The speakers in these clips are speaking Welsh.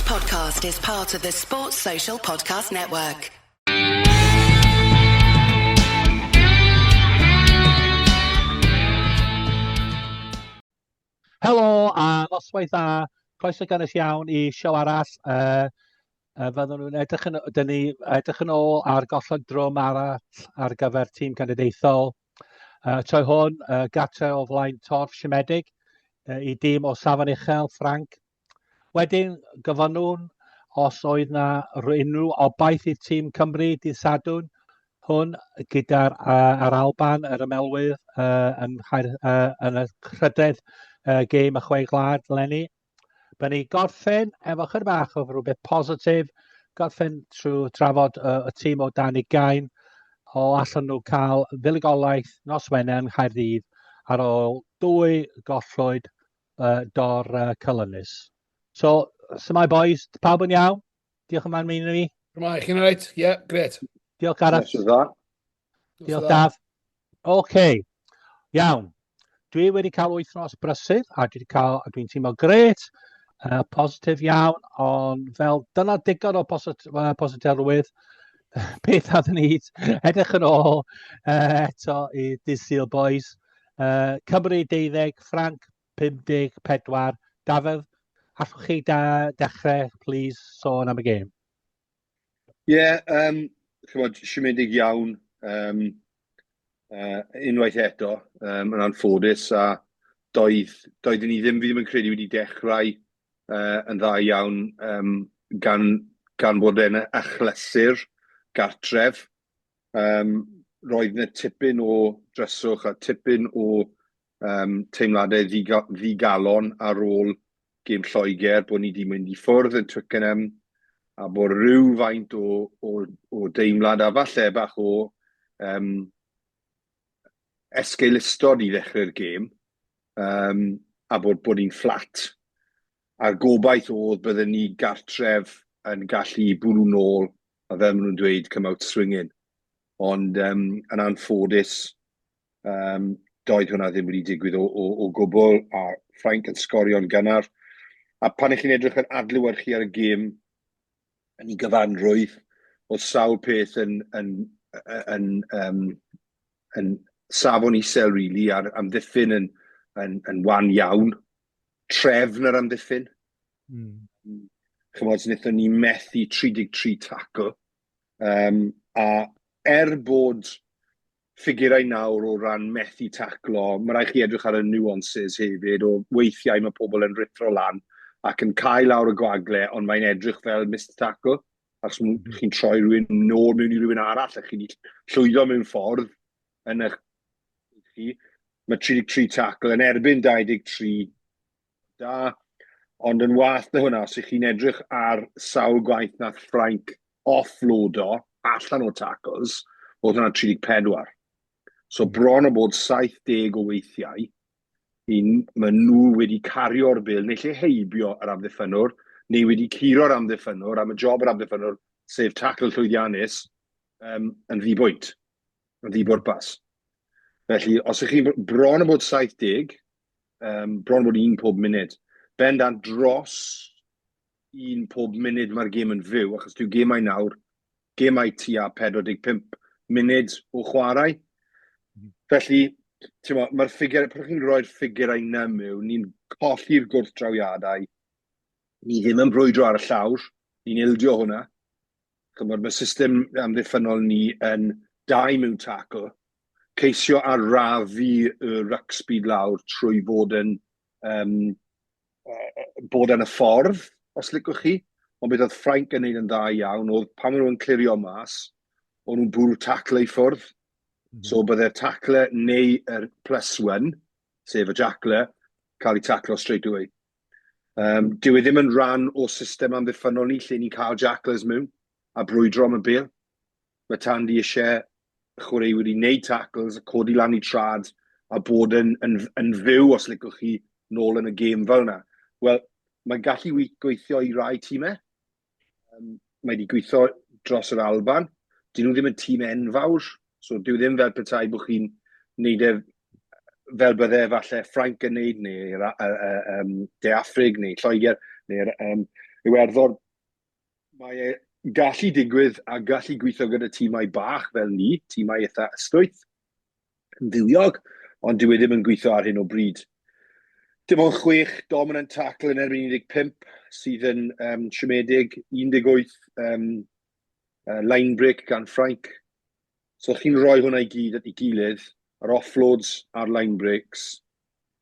podcast is part of the Sports Social Podcast Network. Helo a noswaith dda. Croeso gynnes iawn i siow arall. Uh, uh, fyddwn nhw'n edrych yn, dyn ni edrych yn ôl ar golled drwm arall ar gyfer tîm cenedlaethol. Uh, trwy hwn, uh, gartre o flaen torf siomedig uh, i dîm o safon uchel, Ffranc. Wedyn, gofynnwn os oedd na unrhyw obaith i'r tîm Cymru dydd Sadwrn hwn gyda'r uh, ar Alban, yr ymelwydd, uh, yn, uh, yn y trydedd uh, gêm y chwe gwlad lenni. Byddwn ni gorffen efo chydig bach o rhywbeth positif, gorffen trwy drafod y, y tîm o dan ugain, o allan nhw cael fuddugoliaeth nos Wener yng Nghaerdydd ar ôl dwy gollwyd uh, dor uh, Cylynus. So, so boys, pawb yn iawn? Diolch yn fawr i mi. Rhaid, chi'n reit? Ie, yeah, gret. Diolch Gareth. Diolch Daf. Oce, okay. iawn. Dwi wedi cael wythnos brysur a dwi wedi cael, a dwi'n teimlo gret, uh, positif iawn, ond fel dyna digon o posit, uh, positifrwydd, beth a ni edrych yn ôl uh, eto i Dydd Sul Boys. Uh, Cymru 12, Ffranc 54. Dafydd, allwch chi da, dechrau, please, sôn am y gêm? Ie, yeah, um, chymod, siomedig iawn um, uh, unwaith eto, um, yn anffodus, a doedd, doeddwn ni ddim, fi ddim yn credu wedi dechrau uh, yn dda iawn um, gan, gan bod e'n achlysur gartref. Um, roedd yna tipyn o dryswch a tipyn o um, teimladau ddigalon ar ôl gêm Lloegr, bod ni wedi mynd i ffwrdd yn Twickenham, a bod rhywfaint o, o, o deimlad a falle bach o um, esgeulustod i ddechrau'r gêm, um, a bod, bod ni'n fflat. A'r gobaith oedd bydden ni gartref yn gallu bwrw nôl, a fel maen nhw'n dweud, come out swinging. Ond um, yn anffodus, Um, doedd hwnna ddim wedi digwydd o, o, o gwbl, a Ffrainc yn sgorio'n gynnar. A pan ych chi'n edrych yn adlewyrchu ar y gêm yn ei gyfanrwydd, oedd sawl peth yn, yn, yn, yn, yn safon isel, really, a'r amddiffyn yn, yn, yn wan iawn. Trefn yr amddiffyn. Mm. Chymod, wnaethon ni methu 33 tackle. Um, a er bod ffigurau nawr o ran methu taclo, mae rhaid chi edrych ar y nuances hefyd, o weithiau mae pobl yn rithro lan ac yn cael lawr y gwagle, ond mae'n edrych fel missed tackle, achos mm -hmm. chi'n troi rhywun nôl mewn i rhywun arall, a chi'n llwyddo mewn ffordd yn eich chi. Mae 33 tackle yn erbyn 23 da, ond yn wath na hwnna, os ych chi'n edrych ar sawl gwaith nath Ffrainc offloado allan o tackles, oedd hwnna 34. So bron o bod 70 o weithiau, un, maen nhw wedi cario'r bil, neu lle heibio yr amddiffynnwr, neu wedi curo'r amddiffynnwr, am y job yr amddiffynnwr, sef tackle llwyddiannus, um, yn ddibwynt, yn ddibwrpas. Felly, os ych chi'n bron o bod 70, um, bron bod un pob munud. Bendant dros un pob munud mae'r gêm yn fyw, achos dyw gemau nawr, gemau tua 45 munud o chwarae. Mhm. Felly, mae'r ffigur, pan chi'n rhoi'r ffigurau na mewn, ni'n colli'r gwrthdrawiadau, ni ddim yn brwydro ar y llawr, ni'n ildio hwnna. Chymod, mae system amddiffynnol ni yn dau mewn tackle, ceisio arafu y ruck speed lawr trwy fod yn um, bod yn y ffordd, os licwch chi. Ond beth oedd Ffrainc yn neud yn dda iawn oedd pan maen nhw'n clirio mas, o'n nhw'n bwrw tackle i ffwrdd. Mm -hmm. So bydde'r tackle neu yr plus one, sef y jackler, cael ei taclo straight away. Um, dyw e ddim yn rhan o system amddiffynnol ni lle ni'n cael jacklers mewn a brwydro am y bêl. Mae Tandy eisiau chwaraewyr i wneud tackles, a codi lan i trad a bod yn, yn, yn fyw, os licwch chi, nôl yn y gêm fel yna. Wel, mae'n gallu gweithio i rai tîmau. Um, mae wedi gweithio dros yr Alban. Dyn nhw ddim yn tîm enfawr, so dyw ddim fel petai bod chi'n neud e fel bydde falle Ffrainc yn neud, neu um, De Affrig, neu Lloegr, neu um, Iwerddon, mae e gallu digwydd a gallu gweithio gyda tîmau bach fel ni, tîmau eitha ystwyth, yn fywiog, ond dyw e ddim yn gweithio ar hyn o bryd. Dim ond 6 dominant tackle yn erbyn 15 sydd yn siomedig, 18 line break gan Ffrainc. So chi'n rhoi hwnna i gyd at ei gilydd, yr offloads a'r line breaks,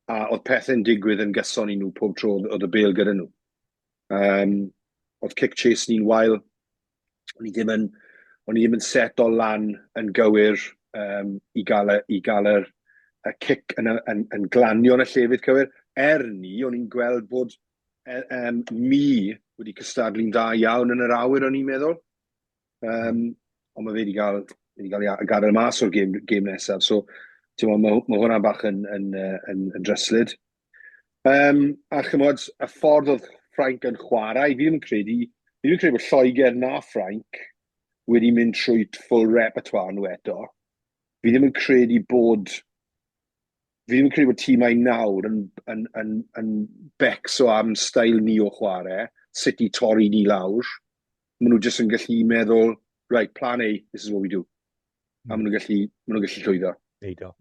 a oedd pethau'n digwydd yn gyson i nhw pob tro oedd y bêl gyda nhw. Oedd kick chase ni'n wael, o'n i ddim yn, o'n i ddim yn set o lan yn gywir i gael, y, i gael yr, y cic yn glanio yn y llefydd cywir. Er ni, o'n i'n gweld bod mi wedi cystadlu'n dda iawn yn yr awyr, o'n i'n meddwl. Ond mae fe wedi cael ei gadael mas o'r gêm nesaf. So, mae ma hwnna bach yn dryslyd. A chymod, y ffordd oedd Ffrainc yn chwarae, fi ddim yn credu bod Lloegr na Ffrainc wedi mynd trwy full repertoire nhw eto. Fi ddim yn credu bod tîmau nawr yn becso am steil ni o chwarae, sut i torri ni lawr. Maen nhw jyst yn gallu meddwl, "Right, plan A, this is what we do." A maen nhw'n gallu llwyddo. Neidio.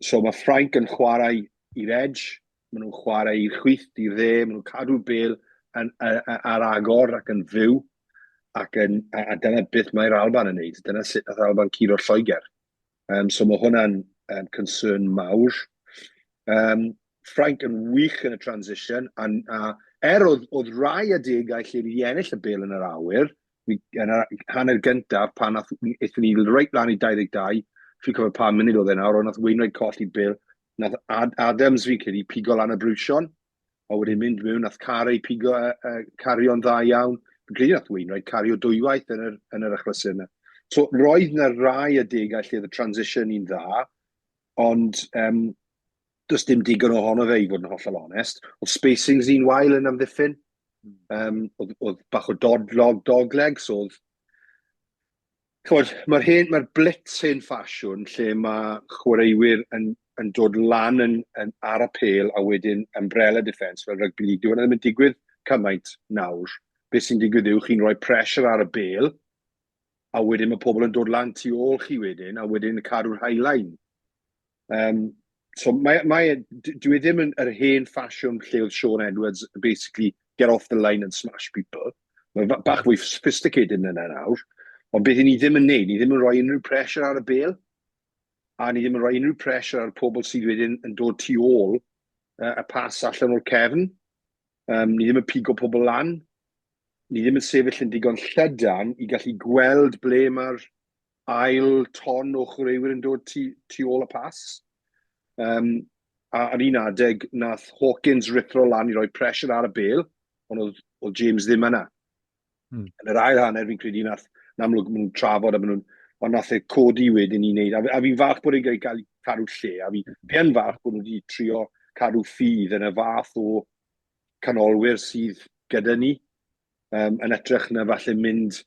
So mae Ffrainc yn chwarae i'r edge, maen nhw'n chwarae i'r chwith, i'r dde, maen nhw'n cadw'r bêl ar agor ac yn fyw. A dyna beth mae'r Alban yn neud. Dyna sut nath Alban curo Lloegr. So mae hwnna'n concern mawr. Ffrainc yn wych yn y transition, a er oedd rai adegau lle wedi ennill y bêl yn yr awyr, yn yr hanner gyntaf, pan nath, aethon ni reit lan i 22, fi'n cofio pa munud oedd e nawr, ond nath Wainwright colli'r bêl, nath Adams, fi'n credu, pigo lan y briwsion, a wedyn mynd mewn, nath Carey pigo, cario'n dda iawn. Fi'n credu nath Wainwright cario dwywaith yn yr achlysur yna. So roedd na rai adegau lle oedd y transition i'n dda, ond does dim digon ohono fe i fod yn hollol onest. Oedd spacings ni'n wael yn amddiffyn. Oedd bach o dog legs, oedd. Ch'mod, mae'r blitz hen ffasiwn lle mae chwaraewyr yn dod lan ar y pêl a wedyn umbrella defence fel rugby league. Dyw hwnna ddim yn digwydd cymaint nawr. Beth sy'n digwydd yw chi'n rhoi pressure ar y bêl a wedyn mae pobl yn dod lan tu ôl chi wedyn a wedyn cadw'r high line. So dwi e ddim yn yr hen ffasiwn lle oedd Shaun Edwards basically get off the line and smash people. Mae bach fwy sophisticated na nawr. Ond beth ni ddim yn neud, ni ddim yn rhoi unrhyw pressure ar y bêl, a ni ddim yn rhoi unrhyw pressure ar y pobl sydd wedyn yn dod tu ôl y pas allan o'r cefn. Ni ddim yn pigo pobl lan. Ni ddim yn sefyll yn digon llydan i gallu gweld ble mae'r ail ton o chwaraewyr yn dod tu ôl y pas. A ar un adeg, nath Hawkins rithro lan i roi pressure ar y bêl, ond oedd James ddim yna. Yn yr ail hanner, fi'n credu nath, yn amlwg, maen nhw'n trafod a maen nhw'n, ond nath e codi wedyn i wneud, a fi'n falch bod e'n cael cadw lle, a fi yn falch bod nhw wedi trio cadw ffydd yn y fath o canolwyr sydd gyda ni, yn edrych na falle mynd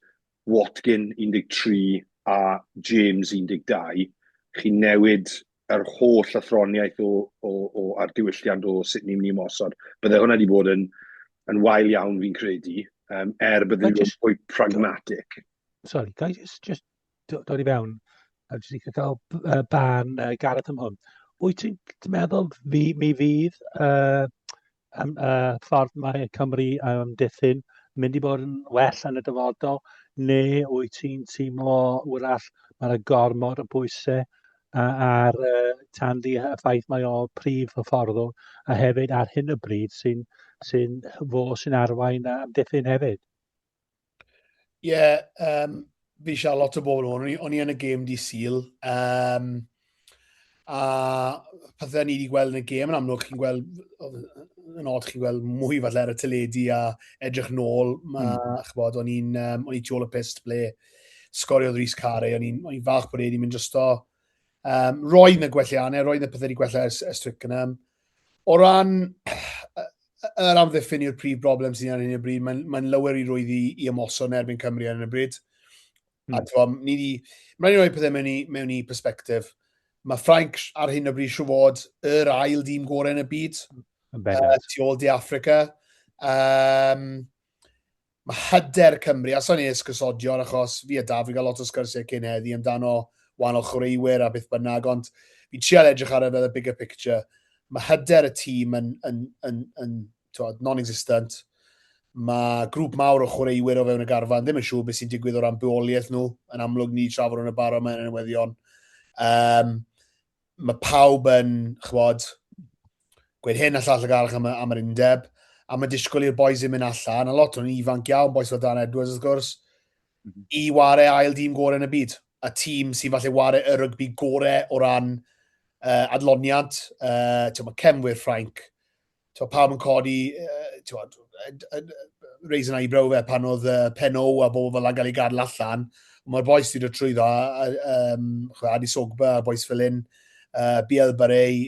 Watkin 13 a James 12, chi'n newid yr holl athroniaeth a'r diwylliant o sut ni'n mynd i ymosod. Bydde hwnna wedi bod yn wael iawn, fi'n credu, er bydde nhw'n fwy pragmatic. Sorry, ga i just dod i fewn? A jyst eisiau cael barn Gareth am hwn. Wyt ti'n meddwl mi fydd ffordd mae Cymru amddiffyn mynd i bod yn well yn y dyfodol, neu wyt ti'n teimlo wrach mae'na gormod o bwysau ar Tandy, y ffaith mae o prif hyfforddwr a hefyd ar hyn o bryd sy fo sy'n arwain amddiffyn hefyd? Ie, yeah, fi eisiau lot o bobl o'n i yn y gêm di Sul. A pethau ni wedi gweld yn y gêm, yn amlwg chi'n gweld, yn odd chi'n gweld mwy falle ar y teledu a edrych nôl, ma, ch'bod, o'n i tu ôl y pyst ble sgoriodd Rhys Carré, o'n i'n falch bod e wedi mynd drosto. Roedd na gwelliannau, roedd na pethau wedi gwella ers Twickenham. O ran yr amddiffyn yw'r prif broblem sydd ar hyn o bryd, mae'n lawer i rwydd i ymosod yn erbyn Cymru ar hyn o bryd. A t'mo, mae'n rhaid i roi pethau mewn i perspective. Mae Ffrainc ar hyn o bryd siŵr fod yr ail dîm gorau yn y byd. Yn bendant. Tu ôl De Africa. Mae hyder Cymru, a sa'n ei esgusodion achos fi a Daf, fi'n cael lot o sgyrsiau cyn heddi amdano wahanol chwaraewyr a beth bynnag, ond fi'n trial edrych ar e fel y bigger picture. Mae hyder y tîm yn, yn, yn, yn, yn non-existent. Mae grŵp mawr o chwaraewyr o fewn y garfan ddim yn siŵr beth sy'n digwydd o ran bywoliaeth nhw. Yn amlwg ni trafod yn y barod mae'n newyddion. Mae pawb yn, chwod, gweud hyn a llall ag arall am, am yr undeb, a mae disgwyl i'r boys yn mynd allan, a lot o'n ifanc iawn, boys fel Dan Edwards wrth gwrs, i ware ail dîm gorau yn y byd. A tîm sy'n falle ware y rygbi gorau o ran adloniant. Mae cefnwyr Ffrainc, t'mo, pawb yn codi, t'mo, raise an eyebrow fe pan oedd Penaud a bobl fel 'na'n cael ei gadael allan. Mae'r boys wedi dod trwyddo, Adi Sogba a boys fel hyn, Bielle-Biarrey,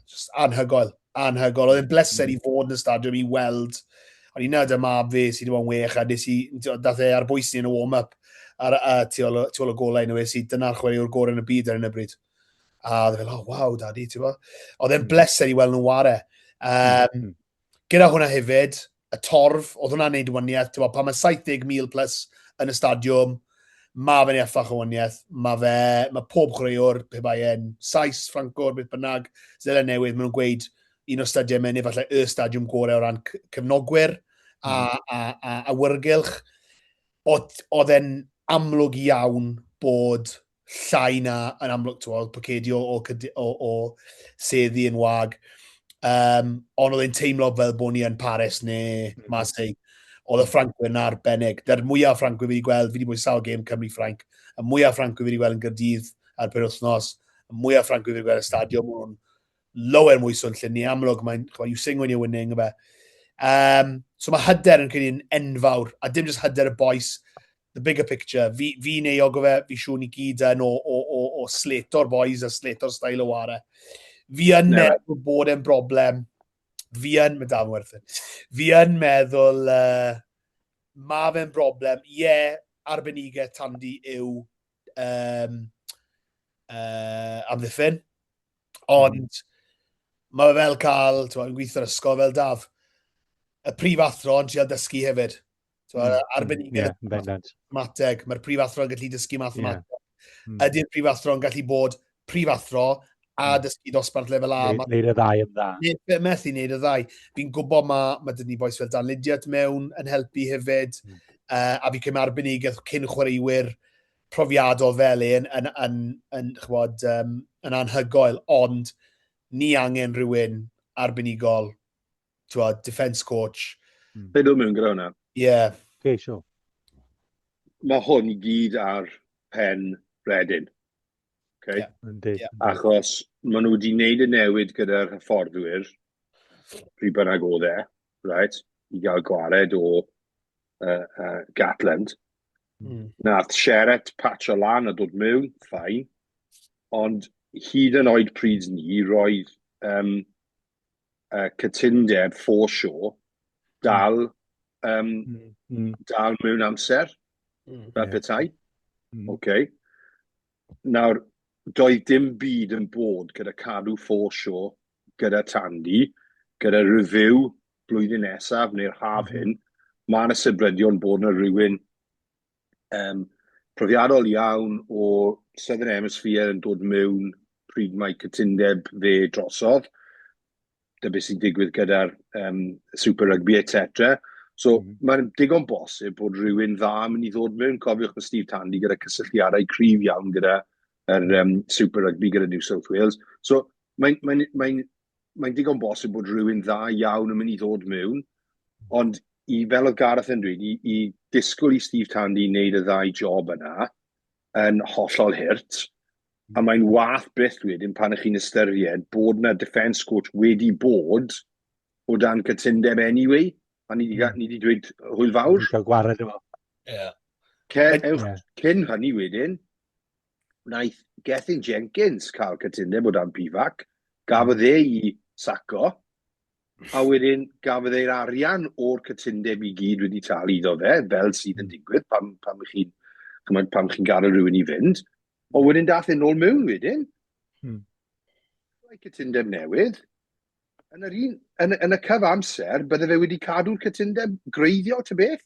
just anhygoel, anhygoel. Oedd e'n bleser i fod yn y stadiwm i weld, o'n i'n nad y mab fi sydd wedi bod yn wych, a nes i, dath e ar bwys ni yn y warm-up, ar, a tu ôl, tu ôl y golau, nhw, es i, dyna'r chwaraewr gorau yn y byd ar hyn o bryd. A oedd e fel, oh, wow, daddy, ti'n bo? Oedd e'n bleser i weld nhw'n ware. Gyda hwnna hefyd, y torf, oedd hwnna'n neud waniaeth, ti'n bo, pan mae 70,000 plus yn y stadiwm, mae fe'n effach o waniaeth, mae fe, mae pob chwaraewr, pe bai e'n Sais, Ffrancwr, beth bynnag, Seland Newydd, maen nhw'n gweud un o'r stadiau neu falle y stadiwm gorau o ran cefnogwyr a, a, a awyrgylch. Oedd e'n amlwg iawn bod llai na, yn amlwg, ti'n gweld, pocedi o, o, o, o seddi yn wag. Ond oedd e'n teimlo fel bod ni yn Paris neu Marseille. Oedd y Ffrancwyr yn arbennig. Dy'r mwyaf Ffrancwyr fi wedi gweld, fi wedi bod i sawl gêm Cymru-Ffrainc, y mwyaf Ffrancwyr fi wedi gweld yn Gaerdydd ar penwythnos, y mwyaf Ffrancwyr fi wedi gweld yn y stadiwm, maen nhw'n lower mwy swnllyd ni, amlwg mae'n, chwa, you sing when you're winning, yfe. So mae hyder yn credu yn enfawr, a dim just hyder y boys, the bigger picture. Fi, fi'n euog o fe, fi siŵr ni gyd yn o, o, o, o slato'r boys a slato'r style o ware. Fi yn no. meddwl bod e'n broblem. Fi yn, mae dal yn werthu. Fi yn meddwl, mae fe'n broblem. Ie, yeah, arbenigedd Tandy yw amddiffyn. Ond mae fe fel cael, ti'n gweithio'r ysgol fel Daf, y prif athro yn trial dysgu hefyd. So, arbenigedd mathemateg, mae'r prif athro yn gallu dysgu mathemateg. Ydy'r prif athro yn gallu bod prif athro a dysgu dosbarth lefel A? Neud y ddau yn dda. Neu, methu wneud y ddau. Fi'n gwybod mae ma dyn ni bois fel Dan Lydiate mewn yn helpu hefyd, a fi cymryd arbenigedd cyn chwaraewyr profiadol fel e yn, yn, yn, yn, chwbod, yn anhygoel, ond ni angen rhywun arbenigol, t'wod, defence coach. Be dwi'n mewn gyda hwnna? Ie. Yeah. Okay, sure. Mae hwn i gyd ar pen Redin. Okay? Yeah. Yndi. Yeah. Achos maen nhw wedi gwneud y newid gyda'r hyfforddwyr, pryd bynnag oedd e, right, i gael gwared o Gatland. Nath Sheret patcho lan a dod mewn, fine. Ond hyd yn oed pryd ni, roedd cytundeb Forshaw dal, dal mewn amser, fel petai. Okay. Nawr, doedd dim byd yn bod gyda cadw Forshaw, gyda Tandy, gyda review blwyddyn nesaf neu'r haf hyn. Mae yna sybrydion bod yna rhywun profiadol iawn o Southern Hemisphere yn dod mewn pryd mae cytundeb fe drosodd. Dyna beth sy'n digwydd gyda'r Super Rugby, etc. So, mae'n digon bosib bod rhywun dda yn mynd i ddod mewn. Cofiwch mae Steve Tandy gyda cysylltiadau cryf iawn gyda yr Super Rugby gyda New South Wales. So, mae'n mae, mae, mae digon bosib bod rhywun dda iawn yn mynd i ddod mewn, ond i, fel oedd Gareth yn dweud, i disgwyl i Steve Tandy wneud y ddau job yna yn hollol hurt, a mae'n wath byth wedyn pan ych chi'n ystyried bod na defence coach wedi bod o dan cytundeb anyway, a ni wedi ni wedi dweud hwyl fawr. Ni cael gwared efo. Yeah. Ewch cyn hynny wedyn, wnaeth Gethin Jenkins cael cytundeb o dan Pivac, gafodd e i saco, a wedyn gafodd e'r arian o'r cytundeb i gyd wedi talu iddo fe, fel sydd yn digwydd pam, pam chi'n pam chi'n gadael rhywun i fynd. Ond wedyn dath e nôl mewn wedyn. Cytundeb newydd. Yn yr un, yn, yn y cyfamser, bydde fe wedi cadw'r cytundeb greiddiol, ty beth.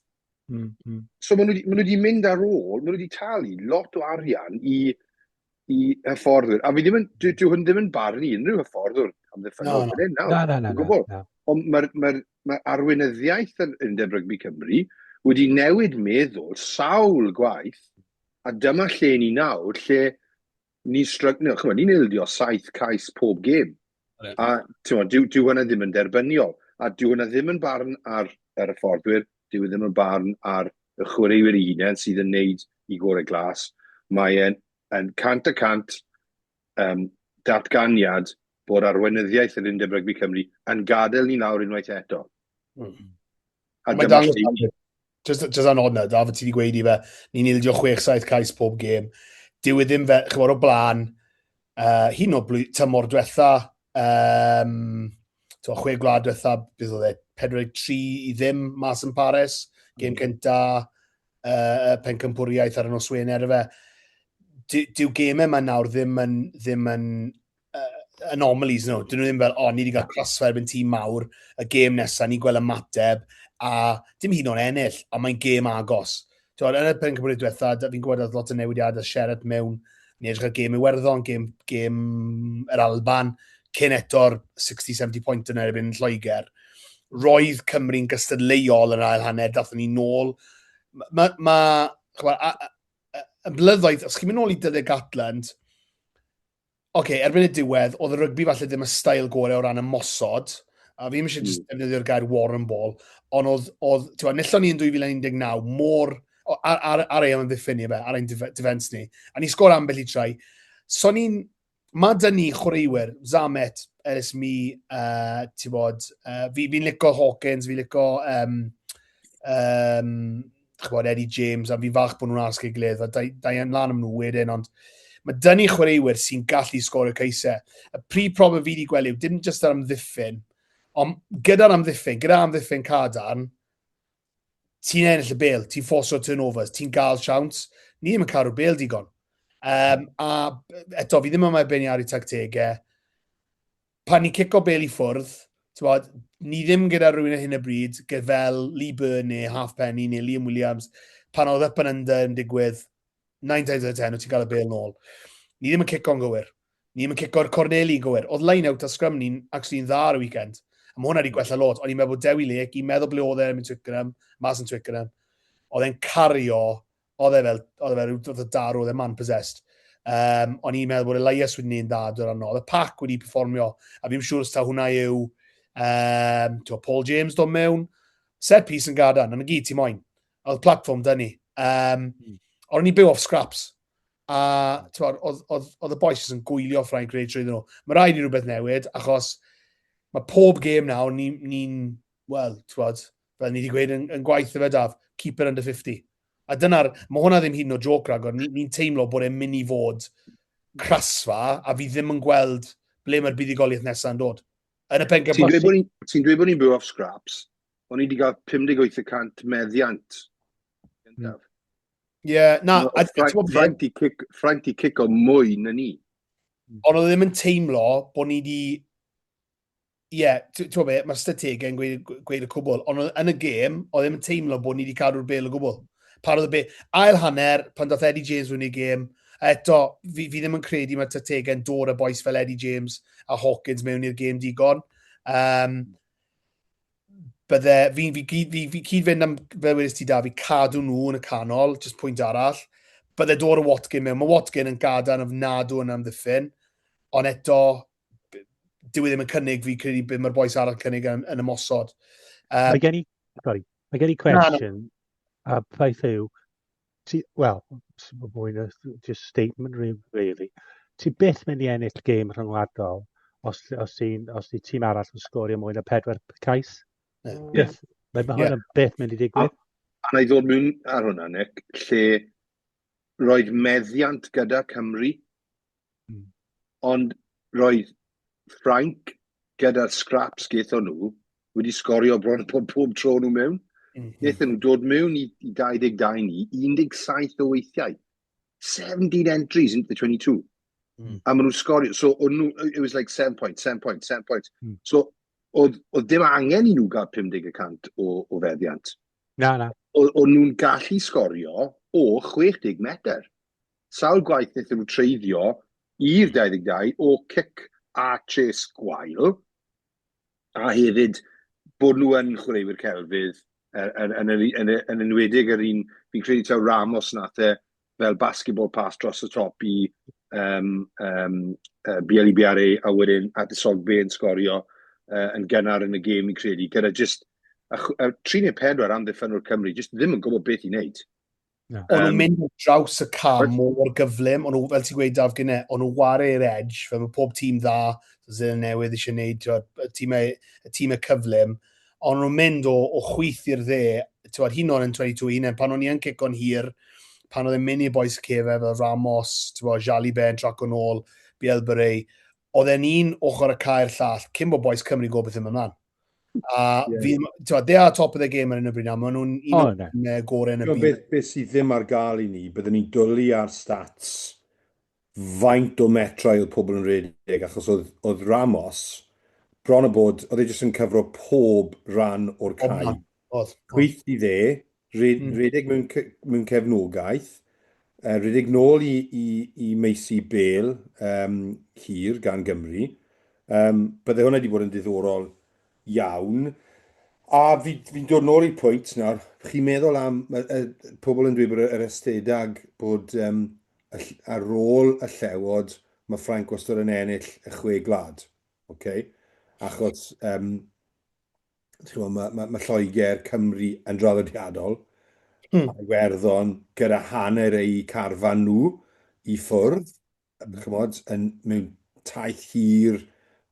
So maen nhw, maen nhw wedi mynd ar ôl, maen nhw wedi talu lot o arian i, i hyfforddwyr. A fi ddim yn, dwi, dwi hwn ddim yn barnu unrhyw hyfforddwr amddiffynnol No, fan hyn nawr. Na, na, na. Dwi'n gwybod. Na. Ond mae'r mae, mae arweinyddiaeth yr Undeb Rygbi Cymru wedi newid meddwl sawl gwaith, a dyma lle ni nawr, lle ni'n stryglo, chymod, ni'n ildio saith cais pob gêm. Ie. A ti'n dyw, dyw hwnna ddim yn derbyniol. A dyw hwnna ddim yn barn ar yr hyfforddwyr, dyw e ddim yn barn ar y chwaraewyr eu hunain sydd yn neud i gorau glas. Mae e'n yn 100% datganiad bod arweinyddiaeth yr Undeb Rygbi Cymru yn gadael ni lawr unwaith eto. A Mae dyma dangos lle just an odd na, Daf, ti wedi gweud i fe, ni'n ildio 6-7 cais pob gêm. Dyw e ddim fe, chymod, o blaen, hyn o blwy, tymor diwetha, t'mo, chwe gwlad diwetha, beth oedd e, 43-0 mas yn Paris, gêm cynta, pencampwriaeth ar y nos Wener fe. Dyw gemau yma nawr ddim yn anomalies, no. Dyn nhw ddim fel, o, ni wedi cael crasfa erbyn tîm mawr, y gêm nesaf, ni'n gweld ymateb, a dim hyd yn oed ennill, ond mae'n gêm agos. T'wod, yn y pencampwriaeth diwetha, fi'n gwybod oedd lot o newidiadau siarad mewn, ni edrych ar gêm Iwerddon, gêm yr Alban, cyn eto'r 60-70 point yn erbyn Lloegr. Roedd Cymru'n gystadleuol yn yr ail hanner, dathon ni nôl. Mae, ma, ch'mod, y blynyddoedd, os chi'n mynd nôl i dyddiau Gatland, oce, okay, erbyn y diwedd, oedd y rygbi falle ddim y steil gorau o ran ymosod, a fi ddim eisiau just defnyddio'r gair Warren Ball, ond oedd, ti'n gwbod, nillon ni yn 2019 mor, ar ei amddiffyn ni, fe, ar ein defence ni, a ni sgor ambell i try. So ni'n, mae dyn ni chwaraewyr, Zamet, Ellis Mee, ti'n bod, fi'n lico Hawkins, fi'n lico ch'bod, Eddie James, a fi'n falch bod nhw'n aros gyda'i gilydd, a da i lan am nhw wedyn, ond mae dyn ni chwaraewyr sy'n gallu sgorio ceisau. Y prif problem fi wedi gweld yw, dim jyst ar amddiffyn, ond gyda'r amddiffyn, gyda amddiffyn cadarn, ti'n ennill y bêl, ti'n fforso turnovers, ti'n gael siawns. Ni ddim yn cadw'r bêl digon. A eto, fi ddim yma i beirniadu tactegau. Pan ni'n cico bêl i ffwrdd, t'mod, ni ddim gyda rhywun ar hyn o bryd, gyda fel Lee Byrne neu Halfpenny neu Liam Williams, pan oedd up and under yn digwydd, 9 times out of 10, wyt ti'n cael y bêl nôl. Ni ddim yn cico'n gywir. Ni ddim yn cico'r corneli yn gywir. Oedd line-out a scrum ni'n actually yn dda ar y weekend. A mae hwnna wedi gwella lot. O'n i'n meddwl bod Dewi Lake, i'n meddwl ble oedd e yn Twickenham, mas yn Twickenham, oedd e'n cario, oedd e fel rhyw fath o darw, oedd e man possessed. O'n i'n meddwl bod Elias wedi gwneud yn dda dod arno. Oedd y pack wedi performio, a fi'n siŵr os ta hwnna yw t'wo, Paul James dod mewn. Set piece yn gadarn, yn y gyd ti moyn. Oedd platform dyn ni. Ond o'n i'n byw off scraps. A t'mod, oedd y boys jyst yn gwylio Ffrainc reit trwy nhw. Mae rhaid i rhywbeth newid, achos mae pob gêm nawr, ni'n, ni wel, t'mod, fel ni wedi gweud yn gwaith y fe Daf, keep it under 50. A dyna'r, mae hwnna ddim hyd yn oed joke ragor, ni'n ni teimlo bod e'n mynd i fod crasfa, a fi ddim yn gweld ble mae'r buddugoliaeth nesaf yn dod. Yn y Ti'n pencampwriaeth. Ti'n dweud bod ni'n byw off scraps, o'n i wedi cael 58% meddiant gyntaf. Ie, yeah, na, a Ffrainc ti'n gwbod beth? Ffrainc di cico mwy na ni. Ond oedd e ddim yn teimlo bod ni di... Ie, yeah, ti'n gwybod beth, mae'r strategau yn gweud y cwbl, ond yn y gêm, oedd ddim yn teimlo bod ni wedi cadw'r bêl o gwbl. Pan oedd y bêl... Ail hanner, pan dath Eddie James mewn i'r gêm, a eto, fi ddim yn credu mae strategau'n dod â bois fel Eddie James a Hawkins mewn i'r gêm digon. Bydde, fi cyd-fynd am, fel wedys ti da, fi cadw nhw yn y canol, just pwynt arall. Bydde dod o Watkin mewn. Mae Watkin yn gadarn ofnadw yn amddiffyn, ond eto, dyw e ddim yn cynnig, fi credu beth mae'r bois arall yn cynnig yn ymosod. Mae gen i, sorry, mae gen i Na, na. cwestiwn, a peth yw, ti, wel, mwy na just statement really. Ti byth mynd i ennill gêm rhyngwladol os di tîm arall yn sgorio mwy na pedwar cais. Byth. Mae hwnna byth mynd i digwydd. A na i ddod mewn ar hwnna, Nick, lle roedd meddiant gyda Cymru, ond roedd Ffrainc gyda'r scraps gaethon nhw wedi sgorio bron pob tro nhw mewn. Wnaethon nhw dod mewn i 22 ni 17 o weithiau. 17 entries into the 22. A maen nhw'n sgorio. So, o'n nhw, it was like 7 points, 7 points, 7 points. So, Oedd, oedd dim angen i nhw gael 50% o, o feddiant. Na, na. Oedd nhw'n gallu sgorio o 60 metr. Sawl gwaith wnaethon nhw treiddio i'r 22 o cic a chase gwael, a hefyd bod nhw yn chwaraewyr celfydd, yn, yn, yn, yn, yn enwedig yr un, fi'n credu taw Ramos nath e fel basketball pass dros y top i um, um, uh, BLEBRA a wedyn Adesogbe yn sgorio uh, yn gynnar yn y gêm fi'n credu, gyda just a, a 3 neu 4 amddiffynwr Cymru, just ddim yn gwybod beth i wneud. No. O'n nhw'n mynd ar draws y cam mor gyflym, o'n nhw, fel ti'n gweud Daf gynne, o'n nhw ware i'r edge, fel mae pob tîm dda, Seland Newydd eisiau gwneud, y tîmau, y tîmau cyflym, o'n nhw'n mynd o, o chwith i'r dde, ti'n hyn o'n yn 22 hunain, pan o'n i yn cico'n hir, pan oedd e'n mynd i'r boys cefe fel Ramos, ti'n bod, Jalibert yn traco nôl, Bielberey, oedd e'n un ochr y cae'r llall, cyn bod boys Cymru gwybod beth yn mynd ymlaen. A yeah. fi, ti'n they are top of the game ar hyn o bryd nawr, maen nhw'n un oh, o'r gorau yn y byd. Beth, beth sydd ddim ar gael i ni, byddwn ni'n dwlu ar stats faint o metrau oedd pobl yn rhedeg, achos oedd, oedd Ramos bron o bod, oedd e jyst yn cyfro pob rhan o'r cae. Oedd. Chwith i dde, rhed, mm. rhedeg mewn, mewn cefnogaeth, uh, rhedeg nôl i, i, i Macy Bale um, hir gan Gymru. Um, bydde hwnna wedi bod yn diddorol iawn. A fi'n fi dod nôl i'r pwynt nawr, chi'n meddwl am, uh, uh, pobl yn dweud bod yr estedag bod um, ar ôl y llewod, mae Ffrainc wastad yn ennill y chwe gwlad. Okay? Achos um, ti'n mae, ma, ma Lloegr, Cymru yn draddodiadol, hmm. a Iwerddon gyda hanner eu carfan nhw i ffwrdd, chymod, yn, mewn taith hir,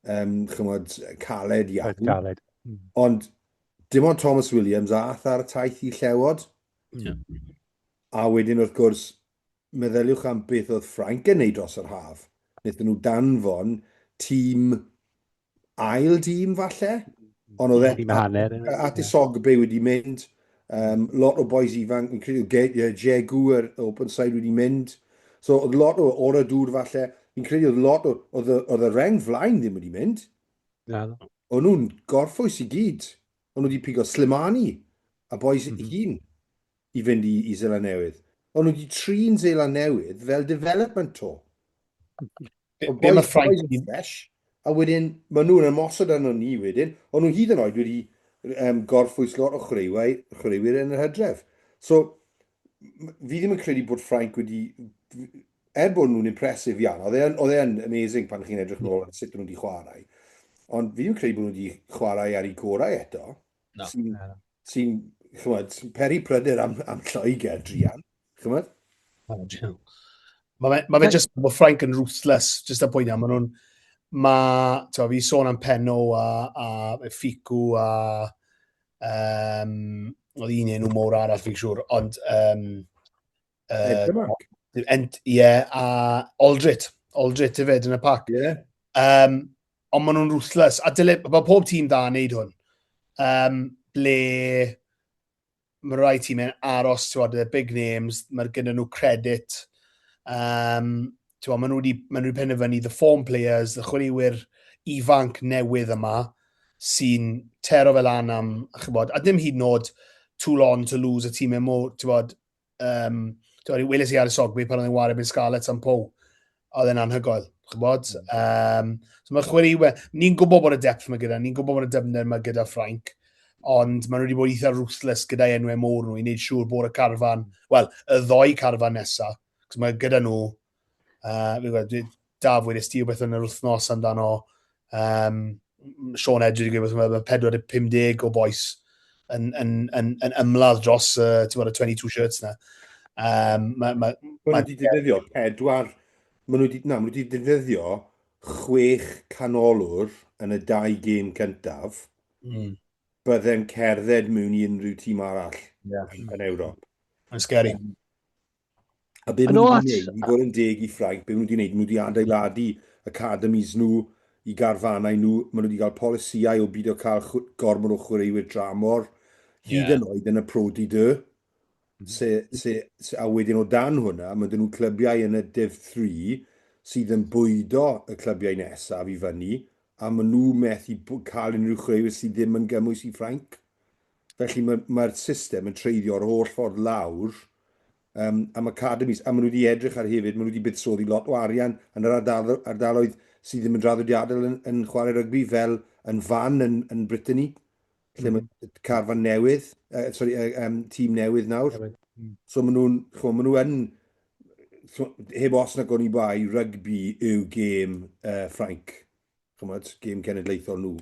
um, chymod, caled iawn. Caled. Ond dim ond Thomas Williams ath ar y taith i Llewod. Yeah. A wedyn, wrth gwrs, meddyliwch am beth oedd Ffrainc yn neud dros yr haf. Wnaethon nhw danfon tîm ail dîm falle, ond oedd e... hanner. Atisogbe wedi mynd, um, lot o boys ifanc, yn credu Jegu yr open side wedi mynd. So oedd lot o Oradŵr falle, fi'n credu oedd lot o, oedd y, oedd y reng flaen ddim wedi mynd. Na. O'n nhw'n gorffwys i gyd. O'n nhw wedi pigo Slimani a boys mm -hmm. hun i fynd i, i Zeland Newydd. O'n nhw wedi trin Zeland Newydd fel development tour. Be mae Ffrainc yn fresh, a wedyn maen nhw'n ymosod arno ni wedyn, ond nhw hyd yn oed wedi um, gorffwys lot o chwaraewyr, chwaraewyr yn yr hydref. So, fi ddim yn credu bod Ffrainc wedi... Er bod nhw'n impressive iawn, oedd e'n e amazing pan chi'n edrych nôl ar sut nhw wedi chwarae, ond fi ddim yn credu bod nhw wedi chwarae ar eu gorau eto. No. Sy'n, sy chymod, sy peri pryder am, am Lloegr, druan. Chymod? Mae fe, ma fe just bod Ffrainc yn ruthless, just y pwynt Mae nhw'n... Mae, ti'n fi sôn am Penno a, a Ficw a... Um, oedd un enw mowr arall fi'n siŵr, ond... Um, uh, Ie, a Aldrit. Aldrit hefyd yn y pac. Yeah. Um, ond maen nhw'n ruthless. A dyle, mae pob tîm da yn neud hwn. Um, ble mae rai tîmau'n aros, ti'n the big names, mae gyda nhw credit. Um, ti'n maen nhw wedi, maen nhw wedi penderfynu the form players, the chwaraewyr ifanc newydd yma, sy'n tero fel lan am, chybod, a dim hyd yn oed Toulon, Toulouse, y tîmau mowr, ti'n bod, um, ti'n weles i ar y Sogby pan oedd e'n wario bin Scarlets am Pow, oedd e'n anhygoel, chybod? Um, so mae chwaraewyr, ni'n gwybod bod y depth yma gyda, ni'n gwybod bod y dyfnder yma gyda Ffrainc, ond maen nhw wedi bod eitha ruthless gyda'i enwau mowr nhw i wneud siŵr bod y carfan, wel, y ddoi carfan nesaf, cos mae gyda nhw, uh, fi'n gwybod, Daf, wedes ti rhywbeth yn yr wythnos amdano um, Sean Edge wedi gweud mae 40-50 o boys yn, yn, yn, yn ymladd dros uh, bod, y 22 shirts na. Um, ma, ma, ma, nhw wedi defnyddio pedwar, ma nhw wedi, na, ma nhw wedi defnyddio chwech canolwr yn y dau gêm cyntaf. Bydde'n cerdded mewn i unrhyw tîm arall yeah. yn Ewrop. Mae'n scary. A be maen nhw wedi gwneud, i fod yn deg i Ffrainc, be maen nhw wedi gwneud, maen nhw wedi adeiladu academies nhw, i garfanau nhw, maen nhw wedi cael polisïau o beidio cael gormod o chwaraewyr dramor, hyd yeah. yn oed yn y Pro D2. Mm. Se, se, se, a wedyn o dan hwnna, mae dyn nhw clybiau yn y Div 3 sydd yn bwydo y clybiau nesaf i fyny. a maen nhw methu cael unrhyw chwaraewyr sydd ddim yn gymwys i Ffrainc. Felly mae'r mae system yn treiddio'r holl ffordd lawr um, am academies, a maen nhw wedi edrych ar hefyd, maen nhw wedi buddsoddi lot o arian yn yr ardal, ardaloedd sydd ddim yn draddodiadol yn, yn chwarae rygbi, fel yn fan yn, yn Brittany, lle mm. mae carfan newydd, uh, sorry, uh, um, tîm newydd nawr. Mm. So maen nhw'n, chmo, maen nhw yn, heb os na gwn i bai, rygbi yw gêm uh, Ffrainc. Chymod, gêm cenedlaethol nhw.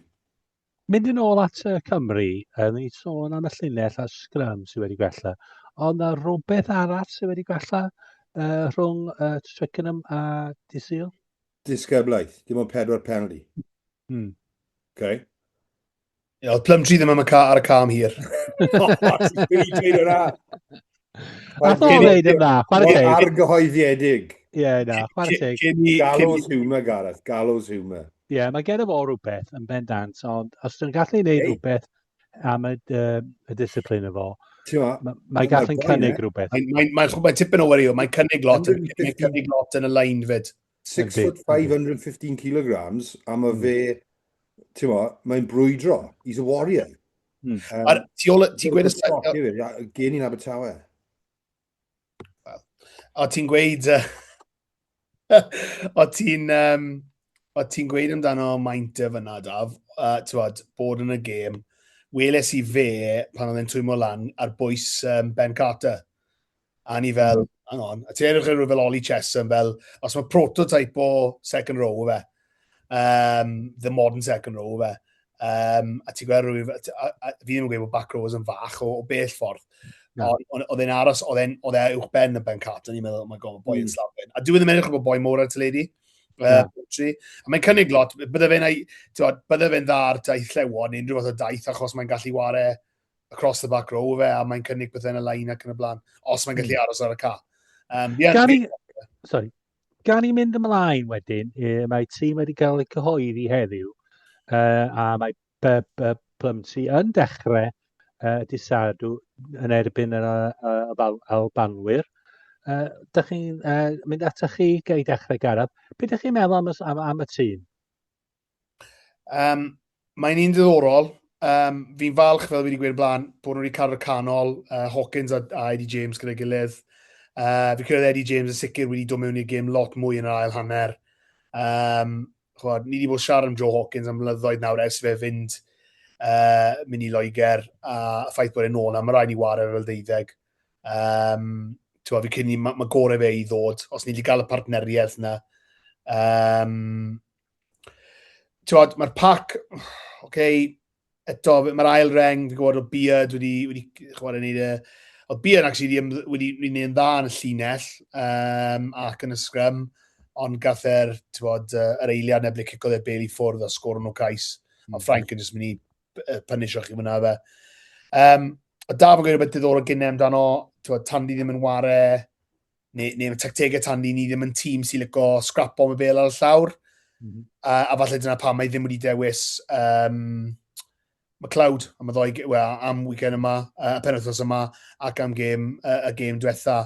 Mynd yn ôl at uh, Cymru, uh, ni sôn am y llinell a sgrym sydd wedi gwella, ond na rhywbeth arall sydd wedi gwella uh, rhwng uh, Twickenham a Dydd Sul? Disgyblaeth, dim ond pedwar penalty. Okay. Ie, oedd Plumtree ddim am y ca ar y cam hir. Ti'n dweud hwnna? Nath o ddeud yn dda, chwarae teg. Argyhoeddiedig. Ie, na, chwarae teg. Gallows humour, Gareth, gallows humour. Ie, yeah, mae gen fo rhywbeth yn bendant, ond os ti'n gallu gwneud rhywbeth am y, uh, y discipline efo, mae ma gallu'n cynnig rhywbeth. Mae'n mae, mae, mae tipyn o wario, mae'n cynnig lot, mae'n cynnig lot yn y line fyd. 6 foot 515 kilograms, a mae fe, ti'n mo, mae'n brwydro. He's a warrior. Mm. Um, ti ôl, ti'n gweud... Y gen i'n Abertawe. Well, o ti'n gweud... o ti'n... Um, o ti'n gweud amdano maint e fyna, Daf, uh, ti'n bod yn y gêm, weles i fe pan oedd e'n twymo lan ar bwys um, Ben Carter. A ni fel, hang on, a ti'n edrych ar rhywun fel Ollie Chesham, fel, os mae prototype o second row fe, um, the modern second row fe, um, a ti'n gweld rhywun, a, a, fi ddim yn gweud bod back rowers yn fach o, o bell ffordd, no. ond oedd e'n aros, oedd e'n oedd e uwch ben y Ben Carter, ni'n meddwl, oh my god, mae boi yn mm. slapping. A dwi ddim yn edrych bod boi mor ar teledu. Uh, A mae'n cynnig lot, bydde fe'n bydde fe'n dda ar daith llewon neu unrhyw fath o daith achos mae'n gallu ware across the back row fe, a mae'n cynnig pethau yn y line ac yn y blaen, os mae'n gallu mm. aros ar y ca. Um, yeah, gan i, sorry, gan i mynd ymlaen wedyn, e, mae tîm wedi cael ei cyhoeddi heddiw, uh, a mae B B Plumtree yn dechrau uh, dydd Sadw yn erbyn yr uh, Albanwyr. Uh, dych chi'n uh, mynd atoch chi i dechrau Gareth. Be ydych chi'n meddwl am, am, am y tîm? Um, mae'n un diddorol. Um, fi'n falch, fel fi wedi gweud blaen, bod nhw wedi cadw'r canol, uh, Hawkins a, a Eddie James gyda'i gilydd. Uh, fi'n credu Eddie James yn sicr wedi dod mewn i'r gêm lot mwy yn yr ail hanner. Um, chwad, ni wedi bod siarad am Joe Hawkins am blynyddoedd nawr ers fe fynd uh, mynd i Loegr a y ffaith bod e'n ôl na, mae rhaid ni wario fel deuddeg. Um, Ti'n fi credu mae ma gorau fe i ddod, os ni wedi cael y partneriaeth na. Um, Ti'n mae'r pac, oce, okay, eto, mae'r ail reng, fi'n gwybod o Beard wedi, wedi chwarae wneud e, oedd Beard actually wedi, wedi, wedi gwneud yn dda yn y llinell um, ac yn y scrum, ond gath e'r, ti'n bod, yr eiliad neu ble cicodd e bel i ffwrdd a sgoro nhw cais. Mm. A Frank yn just mynd i punisho chi fyna fe. Um, o Daf yn gweud rhywbeth diddorol gynnau amdano, ti'n bod, Tandy ddim yn ware neu, neu mae tactegau Tandy ni ddim yn tîm sy'n licio scrapo am y bel ar y llawr. Mm -hmm. a, a falle dyna pam mae ddim wedi dewis um, McLeod am y ddoi, well, am weekend yma, uh, y penwythnos yma, ac am gêm, uh, y gêm diwetha.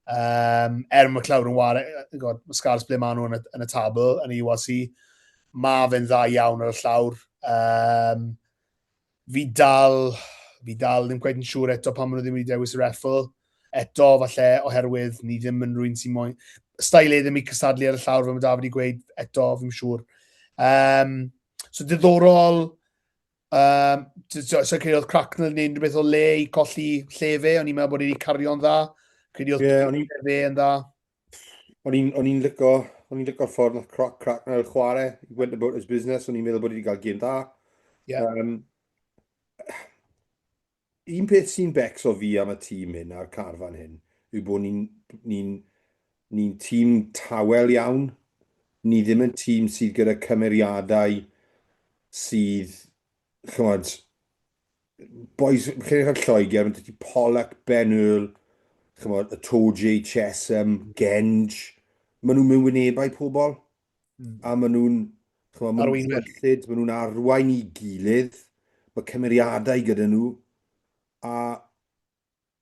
Um, er McLeod yn ware, god, mae Scarlets ble maen nhw yn y, yn y tabl, yn y URC, mae fe'n dda iawn ar y llawr. Um, Fi dal, fi dal ddim cweit yn siŵr eto pam maen nhw ddim wedi dewis y reffle. Eto, falle, oherwydd ni ddim yn rhywun sy'n moyn... Style e ddim i cystadlu ar y llawr, fel mae David wedi gweud, eto, fi'n siŵr. Um, so, diddorol, um, so, so credu oedd Cracknell neu unrhyw beth o le i colli lle fe, o'n i'n meddwl bod wedi cario'n dda. Credu oedd yeah, o'n fe yn dda. O'n i'n lico, o'n i'n lico'r ffordd nath Croc Cracknell chwarae. He went about his business, o'n i'n meddwl bod wedi cael gêm dda. Yeah. Um, un peth sy'n becso fi am y tîm hyn a'r carfan hyn yw bod ni'n ni, ni tîm tawel iawn. Ni ddim yn tîm sydd gyda cymeriadau sydd, chymod, boys, chi'n edrych ar Lloegr, mae ti Pollock, Ben Earl, chymod, y Toje, Chesham, Genge, maen nhw'n mynd wynebau pobl, mm. a maen nhw'n, chymod, maen nhw'n syrllyd, maen nhw'n arwain i gilydd, mae cymeriadau gyda nhw, a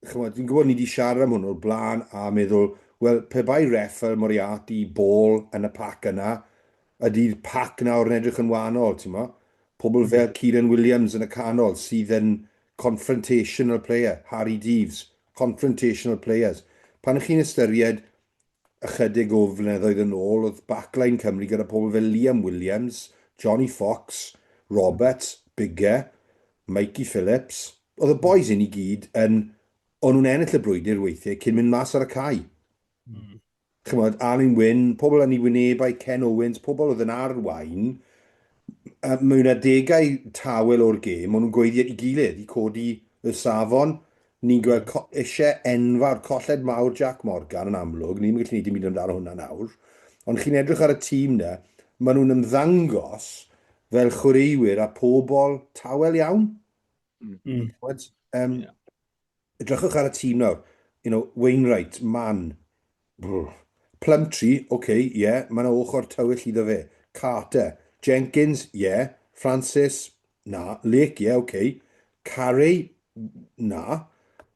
chymod, fi'n gwybod ni wedi siarad am hwn o'r blaen a meddwl, wel, pe bai ref fel Moriarty, Ball yn y pac yna, Ydy'r pac nawr yn edrych yn wahanol, ti'n mo? Pobl fel Kieran Williams yn y canol sydd yn confrontational player, Harri Deaves, confrontational players. Pan chi'n ystyried ychydig o flynyddoedd yn ôl, oedd backline Cymru gyda pobl fel Liam Williams, Johnny Fox, Roberts, Biggar, Mikey Phillips. Oedd y boys hyn i gyd yn... O'n nhw'n ennill y brwydr weithiau cyn mynd mas ar y cae. Chimod, Alun Wyn, pobl yn ei wynebau, Ken Owens, pobl oedd yn arwain, uh, mewn adegau tawel o'r gêm, o'n nhw'n gweiddi at ei gilydd i codi y safon. Ni'n gweld co eisiau enfawr, colled mawr Jack Morgan yn amlwg, ni'n gallu gwneud dim byd amdano hwnna nawr. Ond chi'n edrych ar y tîm na, maen nhw'n ymddangos fel chwaraewyr a pobl tawel iawn. Mm. Um, yeah. Edrychwch ar y tîm nawr. You know, Wainwright, Mann, brr. Plumtree, oce, okay, ie, yeah, mae yna ochr tywyll iddo fe. Carter, Jenkins, ie, yeah. Francis, na. Lake, ie, yeah, oce. Okay. Carey, na.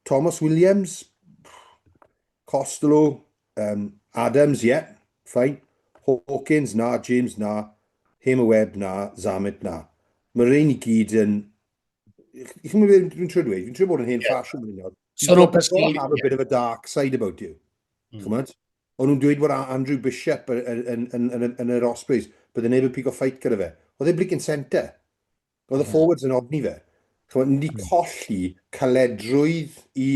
Tomos Williams, Costelow, um, Adams, ie, yeah, fine. Hawkins, na. James, na. Hamer Webb, na. Zammit, na. Mae rhain i gyd yn Chi'n gwybod beth dwi'n trio dweud? Fi'n trio bod yn hen ffasiwn fan hyn. So no personally, have a bit of a dark side about you. Mm. Chymod? O'n nhw'n dweud bod Andrew Bishop yn, yn, yn, yn, yn yr Ospreys, bydde neb yn pigo fight gyda fe. Oedd e'n blinking centre. Oedd y forwards yn ofni fe. Chymod, ni wedi mm. colli caledrwydd i...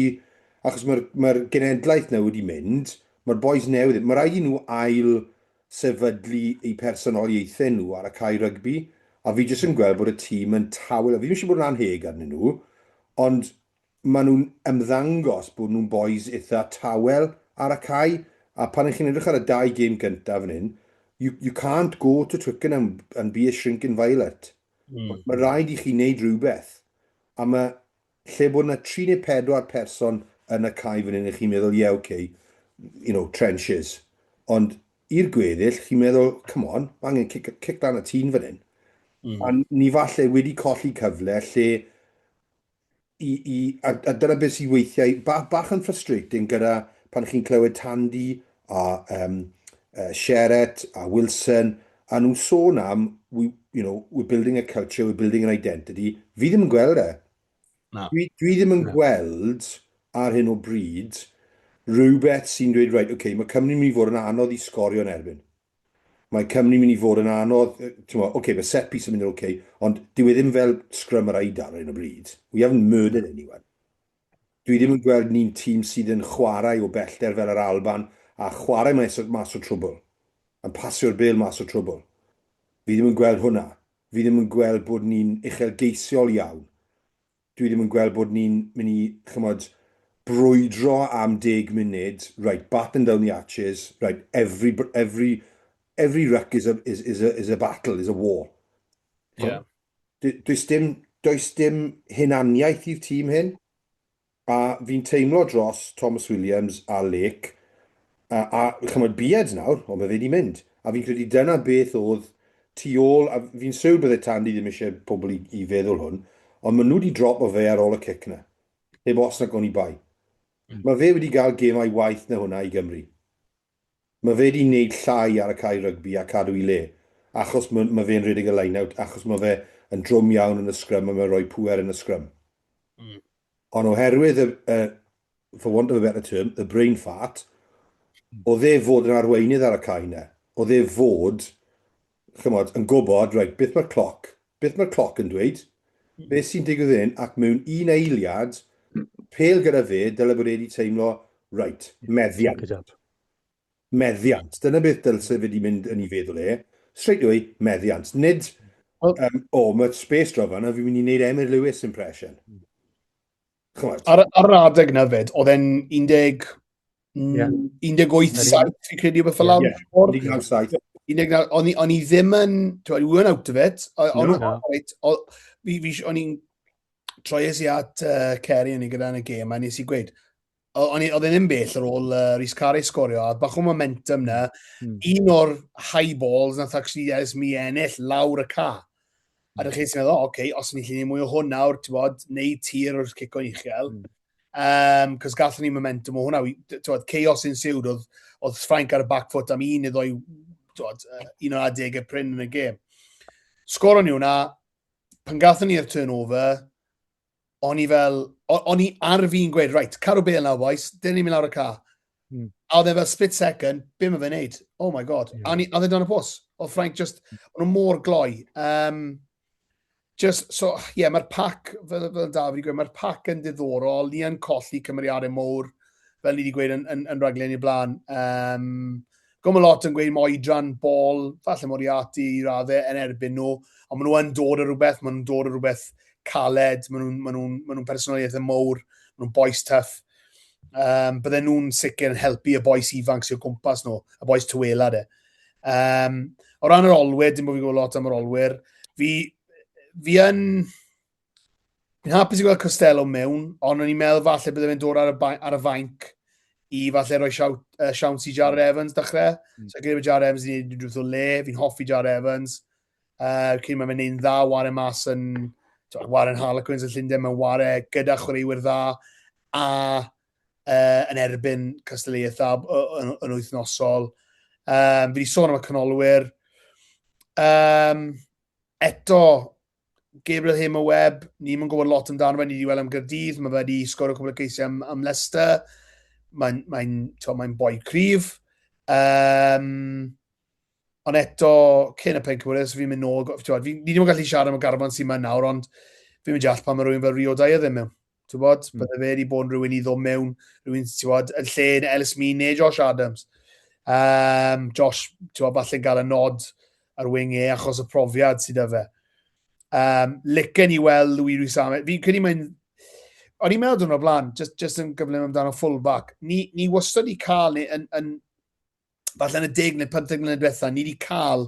Achos mae'r mae genedlaeth na wedi mynd, mae'r boys newydd, mae rhaid i nhw ail sefydlu eu personoliaethau nhw ar y cae rygbi, a fi jyst yn gweld bod y tîm yn tawel, a fi ddim eisiau bod yn annheg arnyn nhw, ond maen nhw'n ymddangos bod nhw'n bois eitha tawel ar y cae, a pan ych chi'n edrych ar y dau gêm gyntaf fan hyn, you, you can't go to Twickenham and be a shrinking violet. Mm. Mae rhaid i chi wneud rhywbeth. A mae lle bod 'na tri neu pedwar person yn y cae fan hyn, a chi'n meddwl, yeah, okay, you know, trenches. Ond i'r gweddill, chi'n meddwl, come on, mae angen cic, cic lan y tîm fan hyn. Mm. A ni falle wedi colli cyfle lle i, i, a, a dyna beth sy'n weithiau bach, bach yn frustrating gyda pan chi'n clywed Tandy a um, Sheret a Wilson, a nhw'n sôn am, we, you know, we're building a culture, we're building an identity. Fi ddim yn gweld e. Na. Dwi, dwi ddim yn Na. gweld ar hyn o bryd rhywbeth sy'n dweud, right, okay, mae Cymru'n mynd i fod yn anodd i sgorio yn erbyn. Mae Cymru'n mynd i fod yn anodd, ti'n mo, okay, mae set piece yn mynd yn okay, ond dyw e ddim fel scrum yr Eidal ar hyn o bryd. We haven't murdered anyone. Dwi ddim yn gweld ni'n tîm sydd yn chwarae o bellter fel yr Alban a chwarae mas, mas o trwbl. Yn pasio'r bêl mas o trwbl. Fi ddim yn gweld hwnna. Fi ddim yn gweld bod ni'n uchelgeisiol iawn. Dwi ddim yn gweld bod ni'n mynd i, chymod, brwydro am 10 munud, right, batten down the hatches, right, every, every, every ruck is a, is, is a, is a battle, is a war. Yeah. Does dim, does dim hunaniaeth i'r tîm hyn, a fi'n teimlo dros Tomos Williams a Lake, a, a chymod, Beard nawr, ond mae fe wedi mynd. A fi'n credu dyna beth oedd tu ôl, a fi'n siwr bydde Tandy ddim eisiau pobl i, i feddwl hwn, ond maen nhw wedi dropo fe ar ôl y cic na. Heb os nac oni bai. Mm. Mae fe wedi cael gemau waeth na hwnna i Gymru. Mae fe 'di wneud llai ar y cae rygbi a cadw ei le, achos mae ma fe'n rhedeg y line-out, achos mae fe yn drwm iawn yn y scrum a mae'n rhoi pŵer yn y scrum. Mm. Ond oherwydd, y, y, for want of a better term, the brain fart, mm. oedd e fod yn arweinydd ar y cae 'na. Oedd e fod, chymod, yn gwybod, right, beth mae'r cloc, beth mae'r cloc yn dweud, beth sy'n digwydd hyn, ac mewn un eiliad, pêl gyda fe, dyle bod e wedi teimlo, right, meddiant. Meddiant. Dyna beth dylse fe wedi mynd yn ei feddwl e. Straight away, meddiant. Nid, um, o, oh, mae space draw fan, a fi'n mynd i wneud Emyr Lewis impression. Chymod. Ar, ar yr adeg na fyd, oedd e'n 11, yeah. 18 7, fi'n credu, beth fel yeah. 19 7. 19, o'n i ddim yn, we weren't out of it. O'n i'n troies i at uh, Kerry yn ei gyda yn y gêm, a nes i gweud, o'n i, oedd e ddim bell ar ôl uh, Rhys Carey sgorio, a bach o momentum na, mm. un o'r high balls nath actually ers mi ennill lawr y ca. A dych chi'n meddwl, oce, okay, os ni'n gallu mwy o hwn nawr, ti'n bod, neud tir wrth cico'n uchel. Mm. Um, cos gallwn ni momentum o hwnna. Ti'n bod, chaos ensued, oedd, oedd Ffrainc ar y back foot am un neu ddoi twod, un o'r adegau prin yn y gêm. Sgoron ni hwnna, pan gathon ni'r turnover, o'n i fel, o'n i ar fi'n gweud, right, cadw bêl nawr, boys, dyn ni'n mynd lawr y ca. A oedd e fel split second, be mae fe'n neud? Oh my God. Yeah. A oedd e dan y pos. Oedd Ffrainc just, o'n nhw mor gloi. Just, so, ie, yeah, mae'r pac, fel Daf wedi gweud, mae'r pac yn diddorol, ni yn colli cymeriadau mowr, fel ni wedi gweud yn raglen i'r blaen. Gwm lot yn gweud mae oedran, bol, falle Moriarty i raddau yn erbyn nhw, ond maen nhw yn dod o rhywbeth, maen nhw'n dod o rhywbeth caled, maen nhw'n personoliaethau mowr, maen nhw'n boys tough. Bydden nhw'n sicr yn helpu y boys ifanc sy'n o gwmpas nhw, y boys tywela de. O ran yr olwyr, dim bod fi'n gwybod lot am yr olwyr, fi yn... Fi'n hapus i gweld Costello mewn, ond o'n i'n meddwl falle bydde fe'n dod ar y fainc i falle rhoi siawns i Jared Evans dechrau. So gyda Jared Evans i wneud rhywbeth o le, fi'n hoffi Jared Evans. Cyn mae'n mynd dda, ware mas yn Warren Harlequins yn Llundain, mae'n ware gyda chwaraewyr dda a yn erbyn cystadleuaeth dda yn wythnosol. Fi wedi sôn am y canolwyr. Eto, Gabriel Hamer-Webb, ni'n yn gwybod lot amdano fe, ni wedi weld am Gaerdydd, mae fe wedi sgorio cwpl o geisiau am Leicester. Mae'n boi cryf. Ond eto, cyn y pencampwriaeth, so fi'n mynd nôl, t'wod, ni ddim yn gallu siarad am y garfan sy'n mynd nawr, ond fi'n mynd deall pan mae rhywun fel Rio Dyer ddim mewn. Ti'n bod? Bydde fe wedi bod yn rhywun i ddod mewn, rhywun, ti'n bod, yn lle Ellis Mee neu Josh Adams. Josh, ti'n bod, falle'n gael y nod ar wing e achos y profiad sydd 'da fe. Licen i weld Louis Rees-Zammit. Fi'n credu mae'n... O'n i'n meddwl dyn o'r blaen, just yn gyflym amdano fullback. Ni wastad i cael, neu yn, falle yn y 10 neu 15 mlynedd diwetha, ni wedi cael,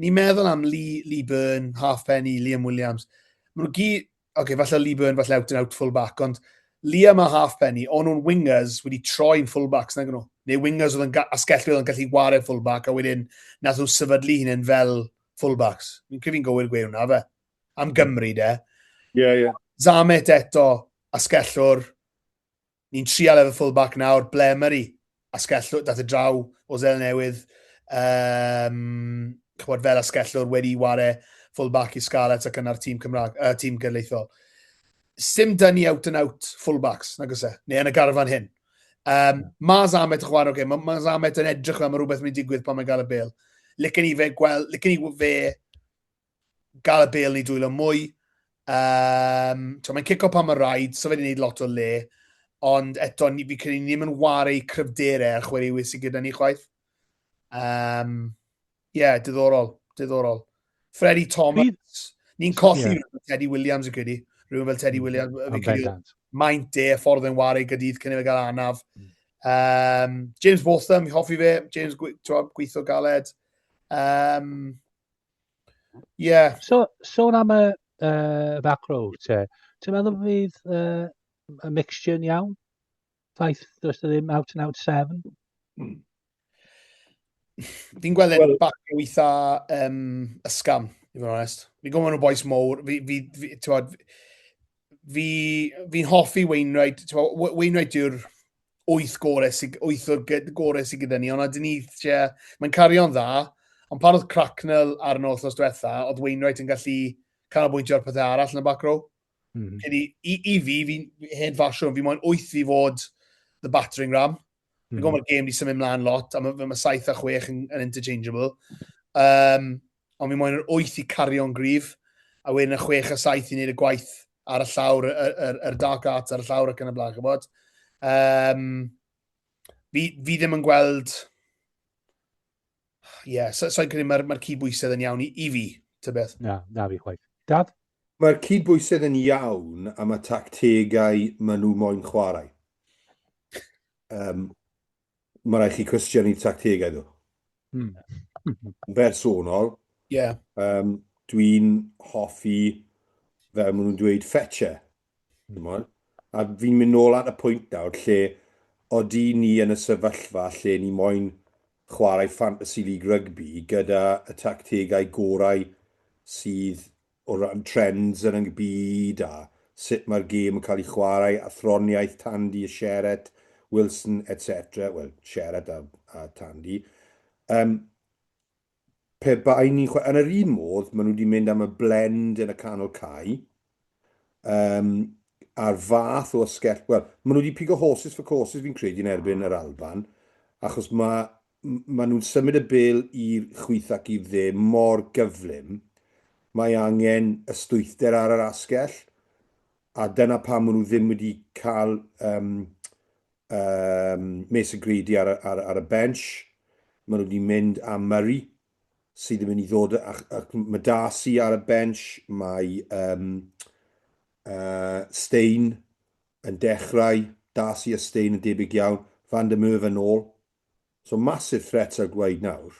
ni'n meddwl am Lee Byrne, Halfpenny, Liam Williams. Maen nhw gyd, okay, falle Lee Byrne, falle out and out fullback, ond Liam a Halfpenny, o'n nhw'n wingers wedi troi'n fullbacks, nag nhw? Neu wingers oedd yn asgellwyr oedd yn gallu ware fullback, a wedyn nath nhw sefydlu hunain fel fullbacks. Fi'n credu fi'n gywir gweud hwnna, fe. Am Gymru, de. Ie. Zammit eto, asgellwr. Ni'n trial efo fullback nawr, Blair Murray, asgellwr, dath e draw o Seland Newydd, ch'mod, fel asgellwr wedi ware fullback i Scarlets ac yna'r tîm Cymraeg, tîm genedlaethol. Sim dyn ni out and out fullbacks, nag oes e, neu yn y garfan hyn. Ma Zammit yn chwarae, okay, ma Zammit yn edrych fel mae rhywbeth yn mynd i digwydd pan mae'n gael y bêl. Licen i fe gael y bêl yn ei dwylo mwy. Mae'n cico pan mae rhaid, so fe wedi gwneud lot o le. Ond eto, fi credu ni ddim yn ware cryfderau ar chwaraewyr sydd gyda ni chwaith. Yeah, diddorol, diddorol. Freddie Thomas, ni'n colli yeah. Teddy Williams yn credu. Rhywun fel Teddy Williams. Fi'n credu maint e, ffordd yn ware gydydd cyn i fe gael anaf. James Botham, fi hoffi fe. James gweithio galed. Yeah. So, sôn am y back row, te, ti'n meddwl fydd y mixture yn iawn? Ffaith, does e ddim out and out seven? Fi'n gweld e'n back row eitha ysgafn, i fod yn onest. Fi'n gwybod nhw boys mowr. Fi, t'wod, fi'n hoffi Wainwright. T'wod, Wainwright yw'r wyth o'r gorau sydd gyda ni, ond ydyn ni, mae'n cario'n dda, ond pan oedd Cracknell arno wythnos diwetha, oedd Wainwright yn gallu canolbwyntio ar pethau arall yn y back row. I fi, fi'n hen ffasiwn, fi moyn wyth i fod the battering ram. Fi'n gwybod mae'r gêm di symud mlaen lot, a mae 7 a 6 yn interchangeable. Ond fi moyn yr 8 i cario'n gryf, a wedyn y 6 a 7 i wneud y gwaith ar y llawr, y dark arts ar y llawr ac yn y blaen, chybod. Fi ddim yn gweld... Ie, yeah, so credu mae'r cydbwysedd yn iawn i fi, ty beth. Na, fi chwaith. Dad? Mae'r cydbwysedd yn iawn am y tactegau maen nhw moyn chwarae. Mae rhaid chi cwestiynu'r tactegau ddo. Bersonol, dwi'n hoffi, fel maen nhw'n dweud, fetcher. Mm. A fi'n mynd nôl at y pwynt nawr lle odi ni yn y sefyllfa lle ni moyn chwarae Fantasy League Rugby gyda y tactegau gorau sydd o ran trends yn y byd a sut mae'r gêm yn cael ei chwarae, athroniaeth Tandy a Sheret, Wilson, etc. Wel, Sheret a Tandy. Um, Pe bai ni'n chwarae... Yn yr un modd, maen nhw wedi mynd am y blend yn y canol cae, um, a'r fath o ysgell... Wel, maen nhw wedi pigo horses for courses fi'n credu yn erbyn yr Alban, achos mae ma nhw'n symud y bel i'r chwith ac i'r dde mor gyflym, mae angen ystwythder ar yr asgell, a dyna pam maen nhw ddim wedi cael um, um, Mason Grady ar, ar, ar y bench. Maen nhw wedi mynd am Murray, sydd yn mynd i ddod, ac, ac mae Darcy ar y bench, mae um, Stein yn dechrau, Darcy a Stein yn debyg iawn, Van der Merwe yn ôl. So massive threat ar gwaed nawr.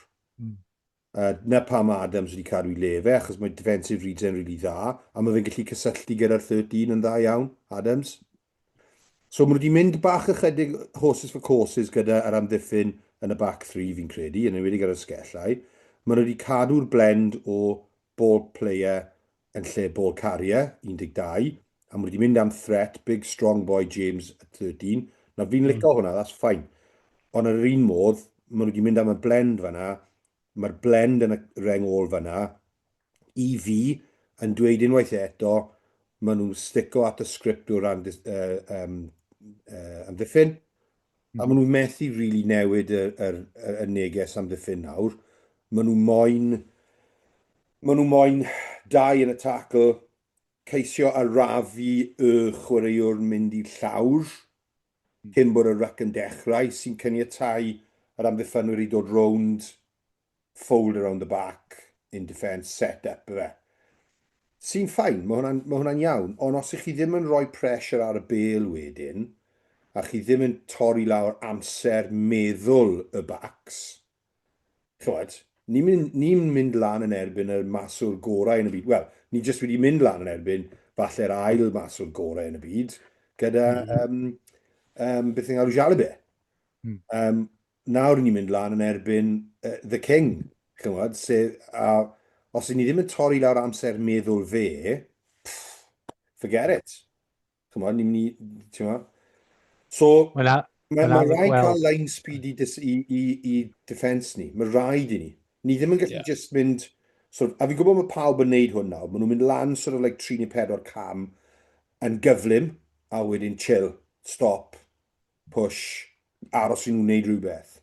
'Na pam mae Adams wedi cadw ei le fe, achos mae defensive reads e'n rili dda, a mae fe'n gallu cysylltu gyda'r 13 yn dda iawn, Adams. So maen nhw wedi mynd bach ychydig horses for courses gyda yr amddiffyn yn y back three fi'n credu, yn enwedig ar y sgellau. Maen nhw wedi cadw'r blend o ball player yn lle ball carrier, 12, a maen nhw wedi mynd am threat, big strong boy James at 13. Na fi'n licio hwnna, that's fine. Ond ar yr un modd, maen nhw wedi mynd am y blend fanna, mae'r blend yn y reng ôl fanna, i fi, yn dweud unwaith eto, maen nhw'n stico at y sgript o ran uh, um, amddiffyn, a maen nhw'n methu really newid y, y, y, y neges amddiffyn nawr. Maen nhw moyn, maen nhw moyn dau yn y tackle, ceisio arafu y chwaraewr mynd i'r llawr cyn bod y ruck yn dechrau, sy'n caniatáu yr amddiffynwyr i dod rownd, fold around the back, in defence, set up, fe. Sy'n fine, mae hwnna'n ma hwnna iawn, ond os ych chi ddim yn rhoi pressure ar y bel wedyn, a chi ddim yn torri lawr amser meddwl y backs, chymod, ni'n mynd, ni mynd lan yn erbyn y maswr gorau yn y byd. Wel, ni jyst wedi mynd lan yn erbyn falle'r ail maswr gorau yn y byd, gyda, beth yng Nghalw Jalibert. Nawr ni'n mynd lan yn erbyn The King, chymod, sef, a os ni ddim yn torri lawr amser meddwl fe, pff, forget it. Chymod, ni'n mynd i, ti'n gwybod? So, Wel, mae ma rhaid cael line speed i, i, i, i defence ni. Mae rhaid i ni. Ni ddim yn gallu just mynd... Sort of, a fi'n gwybod mae pawb yn neud hwn nawr. Maen nhw'n mynd lan sort of like 3 neu 4 cam yn gyflym, a wedyn chill, stop, push, aros i nhw wneud rhywbeth.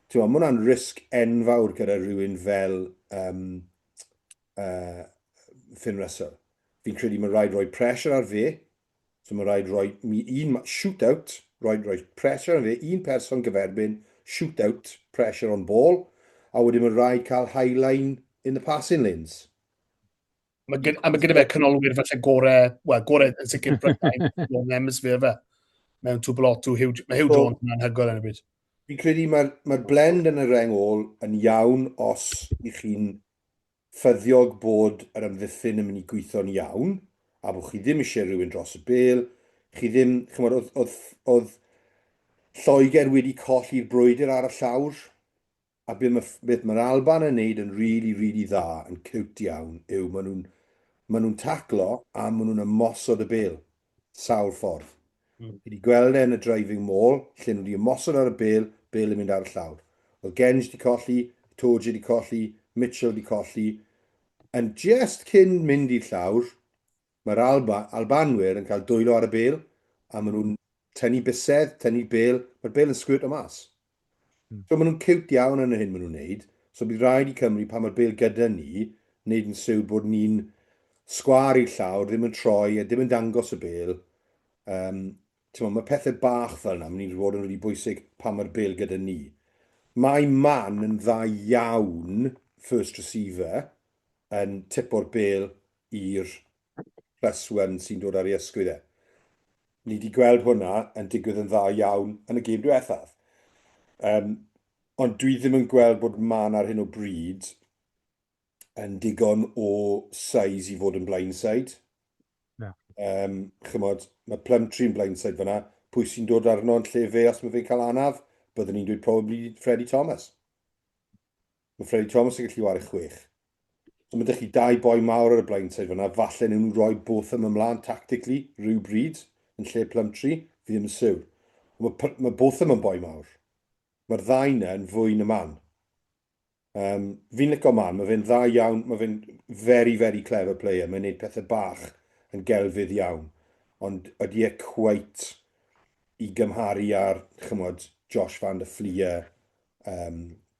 Ti'n gwybod, mae hwnna'n risg enfawr gyda rhywun fel Finn Russell. Fi'n credu mae rhaid rhoi pressure ar fe, so mae rhaid rhoi un shootout, rhaid rhoi pressure ar fe, un person gyferbyn, shootout, pressure on ball, a wedyn mae rhaid cael high line in the passing lanes. A mae gyda fe canolwyr falle gore, wel, gore yn sicr Brydain, Lone Hemisphere fe. Mewn Tuipulotu, Hugh, mae Hugh Jones yn anhygoel yn y bryd. Fi'n credu mae'r mae blend yn y reng ôl yn iawn os i chi'n ffyddiog bod yr amddiffyn yn mynd i gweithio'n iawn, a bod chi ddim eisiau rhywun dros y bêl, chi ddim, chymod, oedd, oedd, oedd Lloegr wedi colli'r brwydr ar y llawr, a beth mae'r beth mae Alban yn neud yn really, really dda, yn cute iawn, yw maen nhw'n ma nhw taclo a maen nhw'n ymosod y bêl, sawl ffordd. Fi wedi gweld e yn y driving maul, lle nhw wedi ymosod ar y bêl, bêl yn mynd ar y llawr. Oedd Genge wedi colli, Itoje wedi colli, Mitchell wedi colli. And just cyn mynd i'r llawr, mae'r Alba, Albanwyr yn cael dwylo ar y bêl, a maen nhw'n tynnu bysedd, tynnu bêl, mae'r bêl yn squirt o mas. So maen nhw'n cute iawn yn yr hyn maen nhw'n neud. So bydd rhaid i Cymru, pan mae'r bêl gyda ni, wneud yn siwr bod ni'n sgwâr i'r llawr, ddim yn troi a ddim yn dangos y bêl. Um, mae pethau bach fel yna, mynd i fod yn rili bwysig pan mae'r bêl gyda ni. Mae Man yn dda iawn, first receiver, yn tipo'r bêl i'r plus one sy'n dod ar ei ysgwydd e. Ni wedi gweld hwnna yn digwydd yn dda iawn yn y gêm diwethaf. Ond dwi ddim yn gweld bod Man ar hyn o bryd yn digon o size i fod yn blindside. Na. Chymod, mae Plumtree yn blindside fyna. Pwy sy'n dod arno yn lle fe os mae fe'n cael anaf? Byddwn ni'n dweud probably Freddie Thomas. Mae Freddie Thomas yn gallu wario 6. So mae 'da chi dau boi mawr ar y blindside fyna, falle nhw'n rhoi Botham ymlaen tactically rhyw bryd yn lle Plumtree, fi ddim yn siwr. Mae, mae Botham yn boi mawr. Mae'r ddau yna yn fwy na Man. Um, fi'n licio Man, mae fe'n dda iawn, mae fe'n very, very clever player, mae'n gwneud pethau bach yn gelfydd iawn, ond ydy e quite i gymharu ar, chymod, Josh van der Flier,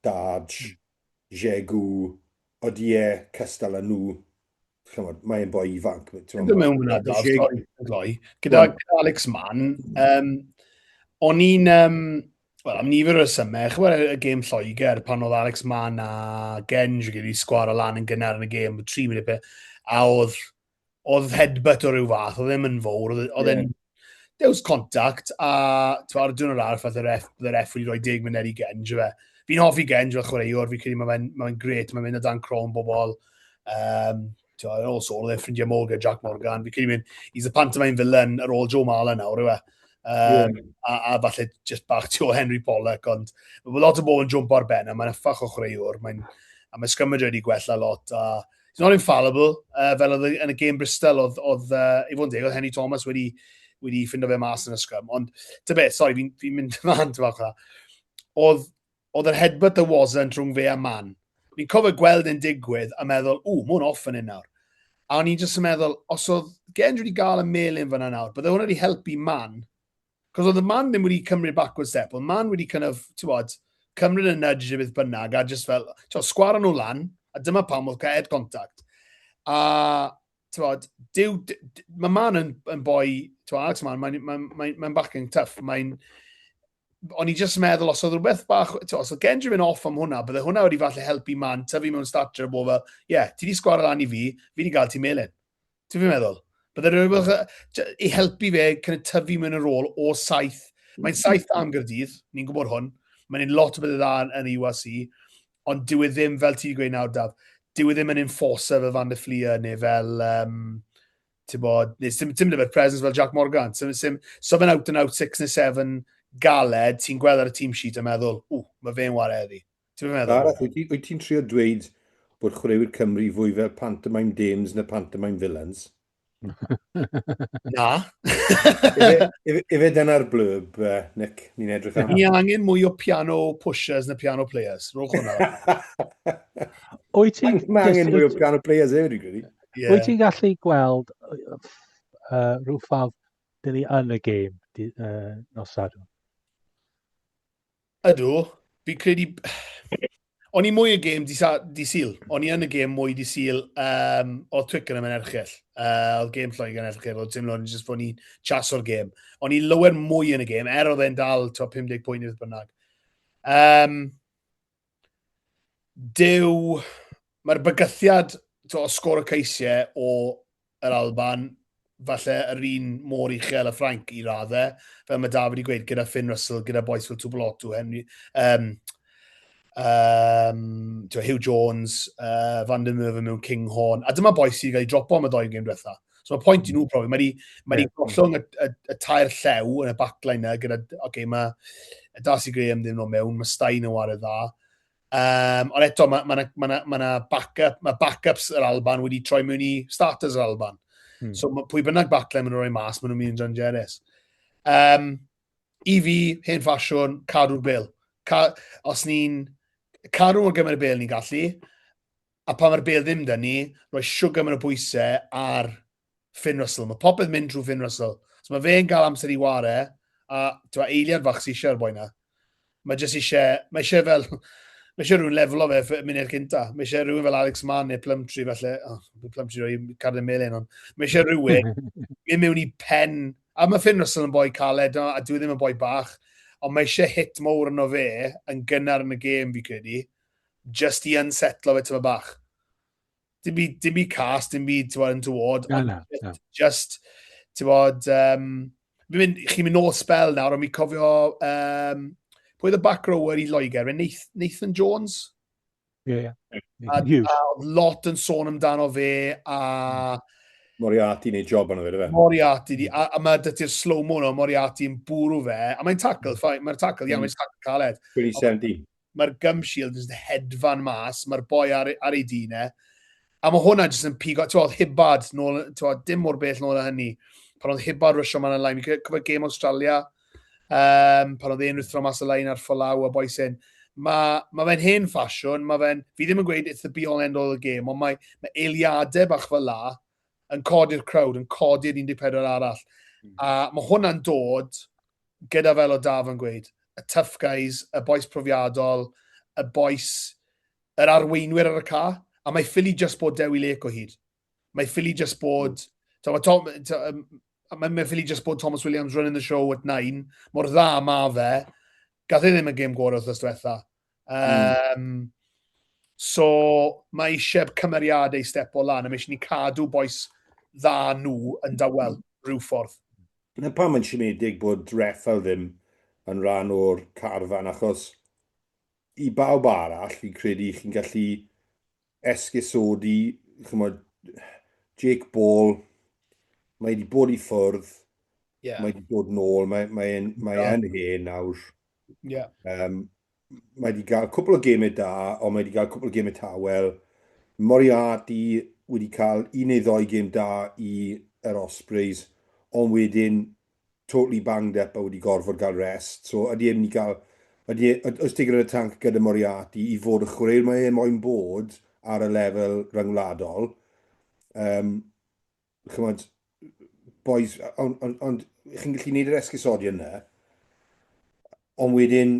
Darge, Jegou, ydy e cystal â nhw? Chymod, mae'n boi ifanc. Dwi'n mewn hwnna, Daf, sori, gloi. Gyda, gyda Alex Mann, o'n i'n, wel, am nifer o resymau, chymod y gêm Lloegr, pan oedd Alex Mann a Genge wedi sgwaro lan yn gynnar yn y gêm, 3 munud pe, a oedd oedd headbutt o ryw fath, oedd ddim yn fawr, oedd e'n there was contact, a ti'n ar y diwrnod arall, fath y ref, y ref wedi rhoi 10 munud i Genge, fe. Fi'n hoffi Genge fel chwaraewr, fi'n credu mae'n ma gret, mae'n mynd o dan cron bobl. Um, ti'n also, oedd e'n ffrindiau mowr gyda Jack Morgan. Fi'n credu mynd, he's a pantomime villain ar ôl Joe Marler nawr, yw e. Yeah. A falle just bach tu o Henry Pollock, ond mae lot o bobl yn jump ar ben, a mae'n yffach o chwaraewr, mae'n, a mae scrummage wedi gwella lot, a he's not infallible, fel oedd yn y game Bristol, oedd i fod yn deg, oedd Henry Thomas wedi ffindo fe mas yn y scrum, ond, ty beth, sorry, fi'n fi mynd fan, ty bach oedd yr headbutt that wasn't rhwng fe a Man. Fi'n cofio gweld e'n digwydd a meddwl, ww, mae hwn off yn hyn nawr. A o'n i'n jyst yn meddwl, os oedd Genge wedi gael y melyn fyna nawr, bydde hwnna wedi helpu Man. Cos oedd y Man ddim wedi cymryd backward step, oedd Man wedi kind of, ti'n bod, cymryd y nudge i beth bynnag, a just fel, ti'n bod, sgwaro nhw lan, a dyma pam oedd cael head contact. A, ti'n bod, dyw, mae Man yn boi, ti'n bod, Alex Mann, mae'n mae, mae, mae bachgen tough, mae'n, o'n i jyst meddwl, os oedd rhywbeth bach, ti'n os oedd Genge mynd off am hwnna, bydde hwnna wedi falle helpu Man tyfu mewn stature, bod fel, ie, yeah, ti di sgwaro lan i fi, fi di gael ti melyn. Ti'n fi'n meddwl? Bydde rhywbeth i helpu fe kind of tyfu mewn y rôl o 7. Mae'n 7 am Gaerdydd, ni'n gwybod hwn. Mae'n un lot o bethau dda yn y URC, ond dyw e ddim, fel ti'n gweud nawr, Daf, dyw e ddim yn enforcer fel Van der Flier neu fel, ti'n bod, neu sim, dim gyda'r presence fel Jack Morgan. Sim, sim, so fe'n out and out 6 neu 7 galed, ti'n gweld ar y team sheet a meddwl, ww, mae fe'n ware heddi. Ti'n meddwl? Gareth, wyt ti'n trio dweud bod chwaraewyr Cymru fwy fel pantomime dames na pantomime villains? Na. Ife dyna'r blurb, Nick, ni'n edrych am? Ni angen mwy o piano pushers na piano players. Rhowch hwnna. Wyt ti'n... Mae angen mwy o piano players hefyd, dwi'n credu. Yeah. Wyt ti'n gallu gweld rhyw ffordd dyn ni yn y gêm nos Sadwrn? Ydw, fi'n credu... O'n i mwy y gêm di, di Sul. O'n i yn y gêm mwy di Sul. Oedd Twickenham yn erchyll. Oedd gêm Lloegr yn erchyll. Oedd teimlo o'n just fod ni'n chaso'r gêm. O'n i lower mwy yn y gêm, er oedd e'n dal to, 50 pwynt neu beth bynnag. Dyw, mae'r bygythiad to, o sgôr y ceisiau o yr Alban, falle yr un mor uchel y Ffrainc i raddau, fel mae David wedi gweud, gyda Finn Russell, gyda boys fel Tuipulotu, Henry, Hugh Jones, Van der Merwe mewn Kinghorn, a dyma boys sydd wedi cael ei dropo am y ddoi gêm diwetha. So mae pwynt i nhw profi, mae wedi gollwng y tair llew yn y backline na, gyda, oce, okay, mae Darcy Graham ddim yn mewn, mae Stein yn ware dda. Ond eto, mae ma ma ma ma ma backup, mae backups yr Alban wedi troi mewn i starters yr Alban. So ma, pwy bynnag backline maen nhw'n rhoi mas, maen nhw'n mynd yn dangerous. I fi, hen ffasiwn, cadw'r bêl. Os ni'n cadw mor gymaint y bêl ni'n gallu, a pan mae'r bêl ddim dyn ni, rhoi siwgr mewn y bwysau ar Finn Russell. Mae popeth mynd trwy Finn Russell. So mae fe'n gael amser i ware, a tywa, eiliad fach sy'n eisiau ar boi na. Mae jyst eisiau, mae eisiau fel, mae eisiau rhywun leflo fe munud cynta. Mae eisiau rhywun fel Alex Mann neu Plumtree falle, oh, Plumtree roi cardyn melyn, ond mae eisiau rhywun mynd mewn i pen, a mae Finn Russell yn boi caled, a dwi ddim yn boi bach, ond mae eisiau hit mowr yno fe yn gynnar yn y gêm fi credu, just i unsetlo fe tyma bach. Dim byd, dim byd cas, dim byd, ti'n bod, yn toward, Na, na, na. just, ti'n bod, fi'n mynd, chi'n mynd nôl spel nawr, ond mi cofio, pwy oedd y back rower i Loegr, fe Nathan Jones? Ie, ie. A, Hughes. a oedd lot yn sôn amdano fe, a Moriarty wneud job arno fe, dy fe? Moriarty, di, a mae dyty'r slow-mo no, Moriarty yn bwrw fe, a mae'n tackle, fine, mae'r tackle, iawn, mae'n tackle caled. 2017. Mae'r gum shield yn hedfan mas, mae'r boi ar ei dyn e, a mae hwnna jyst yn pigo, ti'n gweld, Hibbard, nôl, ti'n gweld, dim mor bell nôl â hynny, pan oedd Hibbard rysio man y line, fi'n cofio gêm Australia, pan oedd e'n rhuthro mas y line ar Folau a boys hyn, Mae ma fe'n hen ffasiwn, mae fe'n... Fi ddim yn gweud it's the be all end all of the game, ond mae, mae eiliadau bach fel la yn codi'r crowd, yn codi'r 14 arall. A mae hwnna'n dod gyda fel o Daf yn gweud, y tough guys, y boys profiadol, y boys, yr arweinwyr ar y ca, a mae ffili just bod Dewi Lake o hyd. Mae ffili just bod... Mae Tom, mae, mae ffili just bod Thomas Williams running the show at 9, mor dda ma fe, gath e ddim y gêm gorau wrth diwetha. So, mae eisiau cymeriadau stepo lan, a mae eisiau ni cadw boys dda nhw yn dawel, rhyw ffordd. Na pam mae'n siomedig bod Reffel ddim yn rhan o'r carfan, achos i bawb arall, fi'n credu chi'n gallu esgusodi, chymod, Jake Ball, mae wedi bod i ffwrdd, mae wedi dod nôl, mae'n mae, mae yeah. yn hen nawr. Mae wedi cael cwpl o gemau da, ond mae wedi cael cwpl o gemau tawel. Moriarty wedi cael un neu ddoi gêm da i yr Ospreys, ond wedyn totally banged up a wedi gorfod gael rest. So ydy e'n mynd i gael... Ydy, e, oes digon yn y tanc gyda Moriarty i fod y chwaraewr mae e moyn bod ar y lefel ryngwladol. Um, chymod, boys, ond on, on, chi'n gallu gwneud yr esgusodion yna, ond wedyn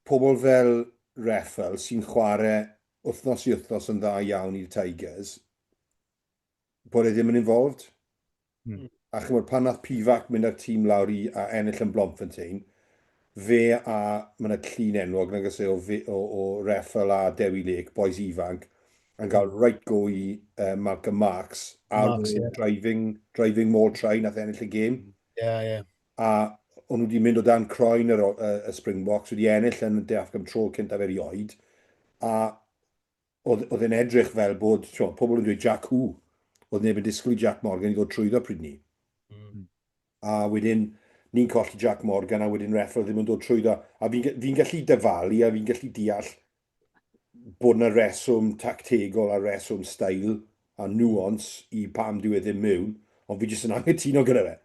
pobl fel Reffel sy'n chwarae wythnos i wythnos yn dda iawn i'r Tigers, bod e ddim yn involved. A chymod, pan nath Pivac mynd â'r tîm lawr i a ennill yn Bloemfontein, fe a, mae yna llun enwog nag oes e o, o, o Reffel a Dewi Lake, boys ifanc, yn cael right go i Malcolm Marx ar Marx, yeah. driving, driving maul try nath ennill y gêm. Yeah. A o'n nhw wedi mynd o dan croen yr, y, y Springboks, wedi ennill yn De Affrica am tro cyntaf erioed, a oedd, oedd e'n edrych fel bod, tio, pobl yn dweud Jack who? Oedd neb yn disgwyl i Jack Morgan i ddod trwyddo pryd ni. A wedyn, ni'n colli Jack Morgan a wedyn Reffel ddim yn dod trwyddo. A fi'n fi gallu dyfalu a fi'n gallu deall bod yna reswm tactegol a reswm stael a nuance i pam dyw e ddim mewn, ond fi jyst yn anghytuno gyda fe.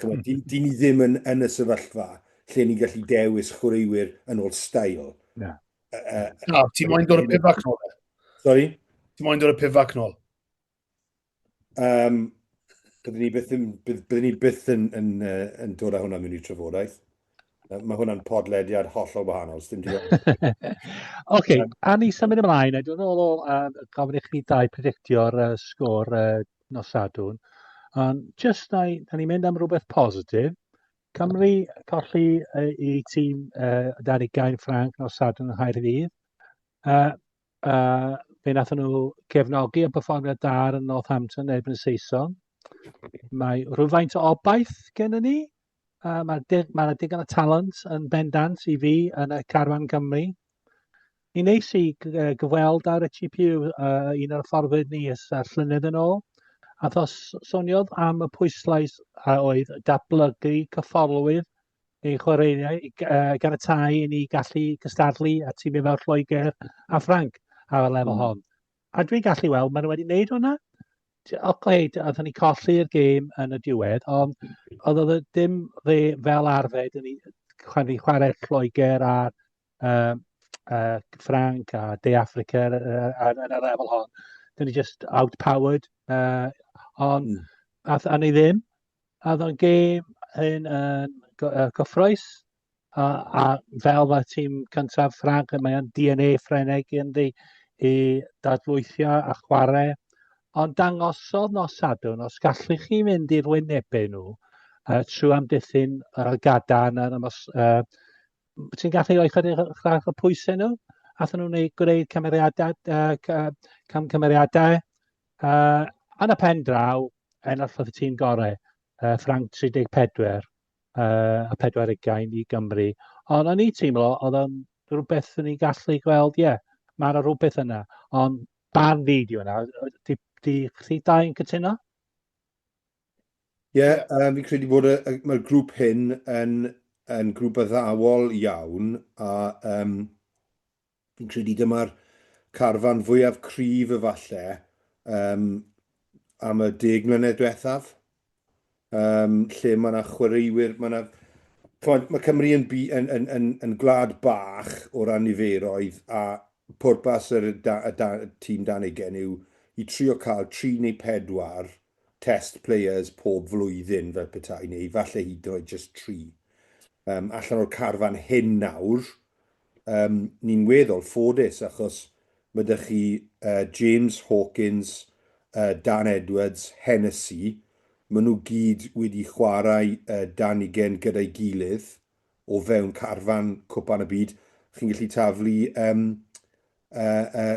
Chymod, di, di ni ddim yn, yn y sefyllfa lle ni'n gallu dewis chwaraewyr yn ôl stael. Na. Na, ti moyn dod y Pivac nôl? Sorry? Ti moyn dod y Pivac nôl? Byddwn ni byth yn, byddwn ni byth yn, yn, yn, yn dod â hwnna mewn i trafodaeth. Mae hwnna'n podlediad hollol wahanol, dim digon. Oce, a ni symud ymlaen, a dwi'n ôl o uh, gofyn i chi dau predictio'r uh, sgôr uh, nos Sadwrn. Ond just na, na ni'n mynd am rhywbeth positif. Cymru colli uh, i tîm uh, dan ugain Ffranc nos Sadwrn yng Nghaerdydd. Uh, fe wnaethon nhw gefnogi y perfformiad da ar y Northampton erbyn y Saeson. Mae rhywfaint o obaith gennym ni. Mae ma yna digon o talent yn bendant i fi yn y carfan Cymru. Ni neis i gyfweld ar y GPU, un o'r fforddwyr ni ys llynedd yn ôl. A thos soniodd am y pwyslais a oedd datblygu cyfforddwydd ein chwaraewyr i ganiatáu i ni gallu cystadlu a tîmau fel Lloegr a Ffranc ar y lefel hon. A dwi'n gallu weld, maen nhw wedi gwneud hwnna. Oce, okay, oedden ni colli'r gêm yn y diwedd, ond oedd oedd dim fe fel arfer, dyn ni chwarae, chwarae Lloegr a Ffranc a De Affrica yn y lefel hon. Dyn ni just outpowered, ond ath, a ni ddim. A oedd o'n gêm hyn yn gyffroes, a, a fel mae tîm cyntaf Ffranc, mae o'n DNA Ffrengig ynddi i dadlwythio a chwarae. Ond dangosodd nos Sadwrn, os gallwch chi fynd i'r wynebau nhw uh, trwy amddiffyn uh, gadarn yn ymos, uh, ti'n gallu rhoi chydig bach o pwysau nhw. Athyn nhw'n gwneud, gwneud cymeriadau, uh, camgymeriadau. Yn y pen draw, enillodd y tîm gorau, uh, Ffranc 34 uh, a 40 i Gymru. Ond o'n i'n teimlo, oedd o'n rhywbeth o'n i'n gallu gweld, ie, yeah, mae yna rhywbeth yna. Ond barn fi di hwnna. Di, di chi dau'n cytuno? Ie, yeah, um, fi'n credu bod y, y, mae'r grŵp hyn yn, yn grŵp addawol iawn a um, Fi'n credu dyma'r carfan fwyaf cryf efalle um, am y 10 mlynedd diwethaf, um, lle mae yna chwaraewyr, mae yna Chimod, mae Cymru yn, yn, yn, yn, yn gwlad bach o ran niferoedd a pwrpas yr da, y da, tîm dan ugain yw i trio cael 3 neu 4 test players pob flwyddyn fel petai, neu falle hyd yn oed jyst 3. Allan o'r carfan hyn nawr, ni'n weddol ffodus achos mae 'da chi James Hawkins, Dan Edwards, Hennessy, maen nhw gyd wedi chwarae dan ugain gyda'i gilydd o fewn carfan Cwpan y Byd. Chi'n gallu taflu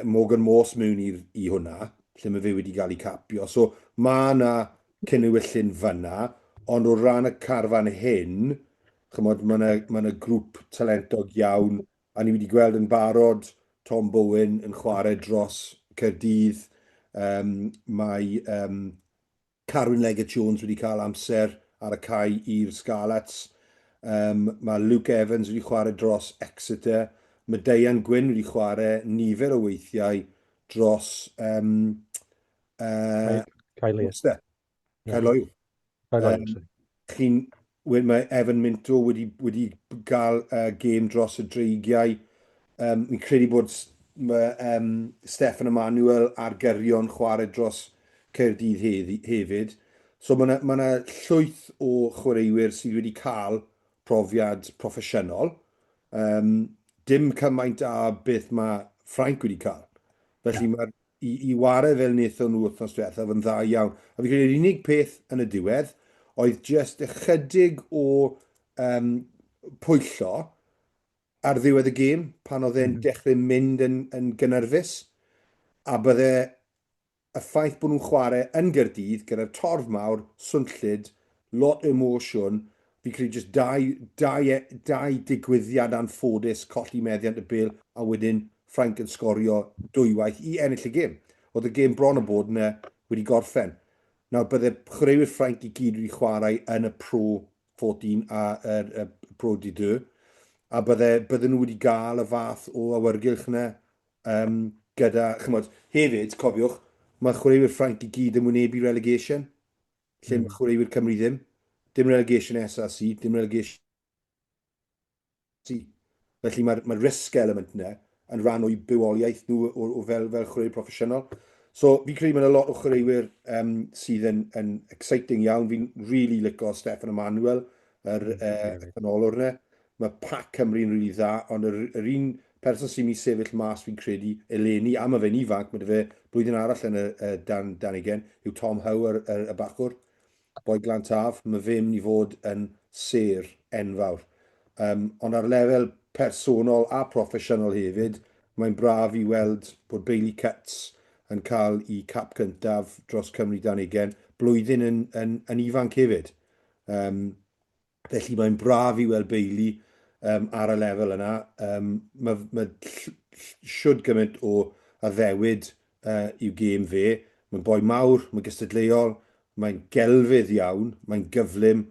Morgan Morse mewn i, i hwnna, lle mae fe wedi cael ei capio. So mae yna cynewyllyn fyna, ond o ran y carfan hyn, chymod, mae yna ma yna grŵp talentog iawn, a ni wedi gweld yn barod Tom Bowen yn chwarae dros Caerdydd, mae Carwyn Leggett Jones wedi cael amser ar y cae i'r Scarlets. Um, mae Luke Evans wedi chwarae dros Exeter. Mae Deian Gwyn wedi chwarae nifer o weithiau dros Caerloyw. Caerloyw. Caerloyw. Chi'n mae Evan Minto wedi, wedi gael gêm dros y Dreigiau. Fi'n credu bod mae, Steffan Emanuel ar gyrion chwarae dros Caerdydd hefyd. So mae yna ma llwyth o chwaraewyr sydd wedi cael profiad proffesiynol. Dim cymaint â beth mae Ffrainc wedi cael. Felly yeah. mae'r i, i ware fel wnaethon nhw wythnos diwethaf yn dda iawn. A fi'n credu'r unig peth yn y diwedd oedd jyst ychydig o pwyllo ar ddiwedd y gêm pan oedd e'n dechrau mynd yn, yn gynyrfus a bydde y ffaith bod nhw'n chwarae yn Gaerdydd gyda'r torf mawr, swnllyd, lot o emosiwn, fi'n credu jyst dau, dau, e, dau digwyddiad anffodus, colli meddiant y bêl a wedyn Ffrainc yn sgorio dwywaith i ennill y gêm. Oedd y gêm bron o bod yna wedi gorffen. Nawr bydde chwaraewyr Ffrainc i gyd wedi chwarae yn y Pro 14 a yr, y Pro D2 a bydde, bydden nhw wedi gael y fath o awyrgylch yna gyda, chymod, hefyd, cofiwch, mae chwaraewyr Ffrainc i gyd yn wynebu relegation, lle mae chwaraewyr Cymru ddim. Dim relegation SRC, dim relegation C. Felly mae'r mae risk element yna yn rhan o'u bywoliaeth nhw o fel chwaraewyr proffesiynol. So fi'n credu mae yna lot o chwaraewyr sydd yn, yn exciting iawn. Fi'n really lico Steffan Emanuel, yr canolwr yna. Mae pac Cymru'n really dda, ond yr, yr un person sy'n mynd i sefyll mas fi'n credu eleni, a mae fe'n ifanc, mae 'da fe blwyddyn arall yn y, y dan, dan ugain, yw Tom Howe, yr, yr, y bachwr. Boi Glan Taf, mae fe'n mynd i fod yn sêr enfawr. Ond ar lefel personol a proffesiynol hefyd, mae'n braf i weld bod Bailey Cutts yn cael ei cap cyntaf dros Cymru dan ugain, blwyddyn yn, yn, yn ifanc hefyd. Felly mae'n braf i weld Bailey ar y lefel yna. Mae mae shwd gymaint o addewid i'w gêm fe. Mae'n boi mawr, mae'n gystadleuol, mae'n gelfydd iawn, mae'n gyflym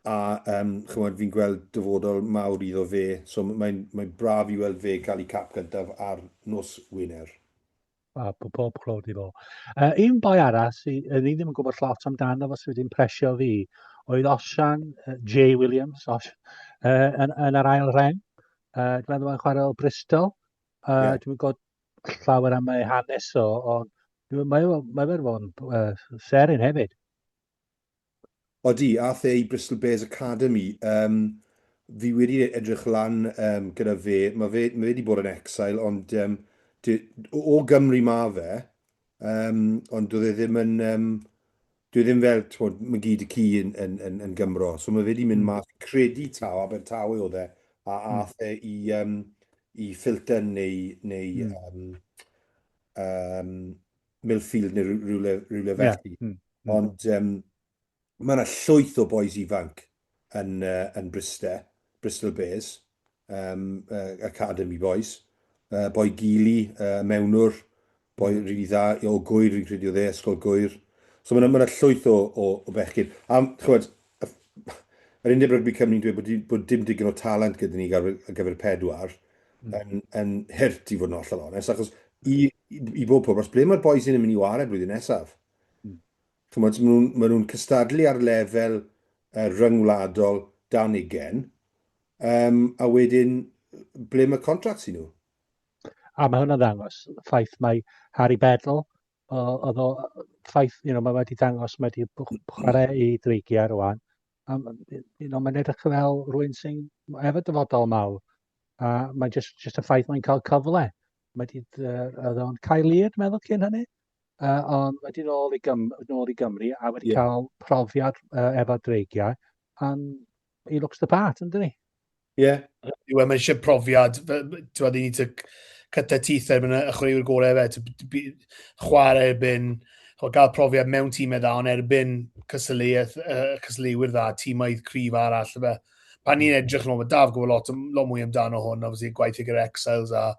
a chymod, fi'n gweld dyfodol mawr iddo fe. So mae'n mae braf i weld fe cael ei cap gyntaf ar nos Wener. A pob clod i fo. Un boi arall, sy, ni ddim yn gwybod lot amdano fo sydd wedi impresio fi, oedd Osian J. Williams Os, yn, yn yr ail reng. Dwi'n meddwl mae'n chwarae o Bristol. Yeah. Dwi'n gwybod llawer am ei hanes o, ond mae mae fe fod yn serin hefyd. Odi, ath e i Bristol Bears Academy. Fi wedi edrych lan gyda fe. Mae fe, mae fe wedi bod yn exile, ond di, o Gymru ma fe, ond doedd e ddim yn... Dwi e ddim fel, t'mod, mae gyd y ci yn, yn, yn, yn Gymro. So mae fe wedi mynd mas, credu taw, Abertawe oedd e, a ath e i, i Filton neu, neu Millfield neu rhywle, rhywle felly. Yeah. Ond mae yna llwyth o boys ifanc yn, yn Bristol, Bristol Bears, Academy Boys. Boi Gili, mewnwr, boi rili dda, o Gwyr fi'n credu oedd e, Ysgol Gwyr. So mae yna, ma llwyth o, o, o bechgyn. A chymod, yr Undeb Rygbi Cymru'n dweud bod, bod dim digon o talent gyda ni ar gyfer pedwar yn, yn hurt i fod yn hollol onest, achos i, i, i bob pwrpas, ble mae'r boys yn mynd i ware blwyddyn nesaf? Chymod, maen nhw'n ma nhw cystadlu ar lefel ryngwladol dan ugain. Um, a wedyn, ble mae contracts i nhw? A mae hwnna'n ddangos ffaith mae Harry Beddle, oedd o, ffaith, you know, mae wedi dangos, mae wedi chwarae i dreigiau rwan. A, you know, mae'n edrych fel rhywun sy'n efo dyfodol mawr. A mae just, just y ffaith mae'n cael cyfle. Mae wedi, oedd o'n cael lid, meddwl, cyn hynny. Ond wedi nôl i, Gym nôl i Gymru a wedi yeah. cael profiad efo dreigiau. And he looks the part, yndyn ni? Ie. Yeah. Yw e, mae eisiau profiad, ti'n they need to cut their teeth erbyn y chwaraewyr gorau fe, chwarae erbyn, gael profiad mewn tîmau dda, ond erbyn cystadleuaeth, cystadleuwyr dda, tîmoedd cryf arall, fe. Pan ni'n edrych yn ôl, mae Daf gwybod lot, lot mwy amdano hwn, obviously gwaith gyda Exiles a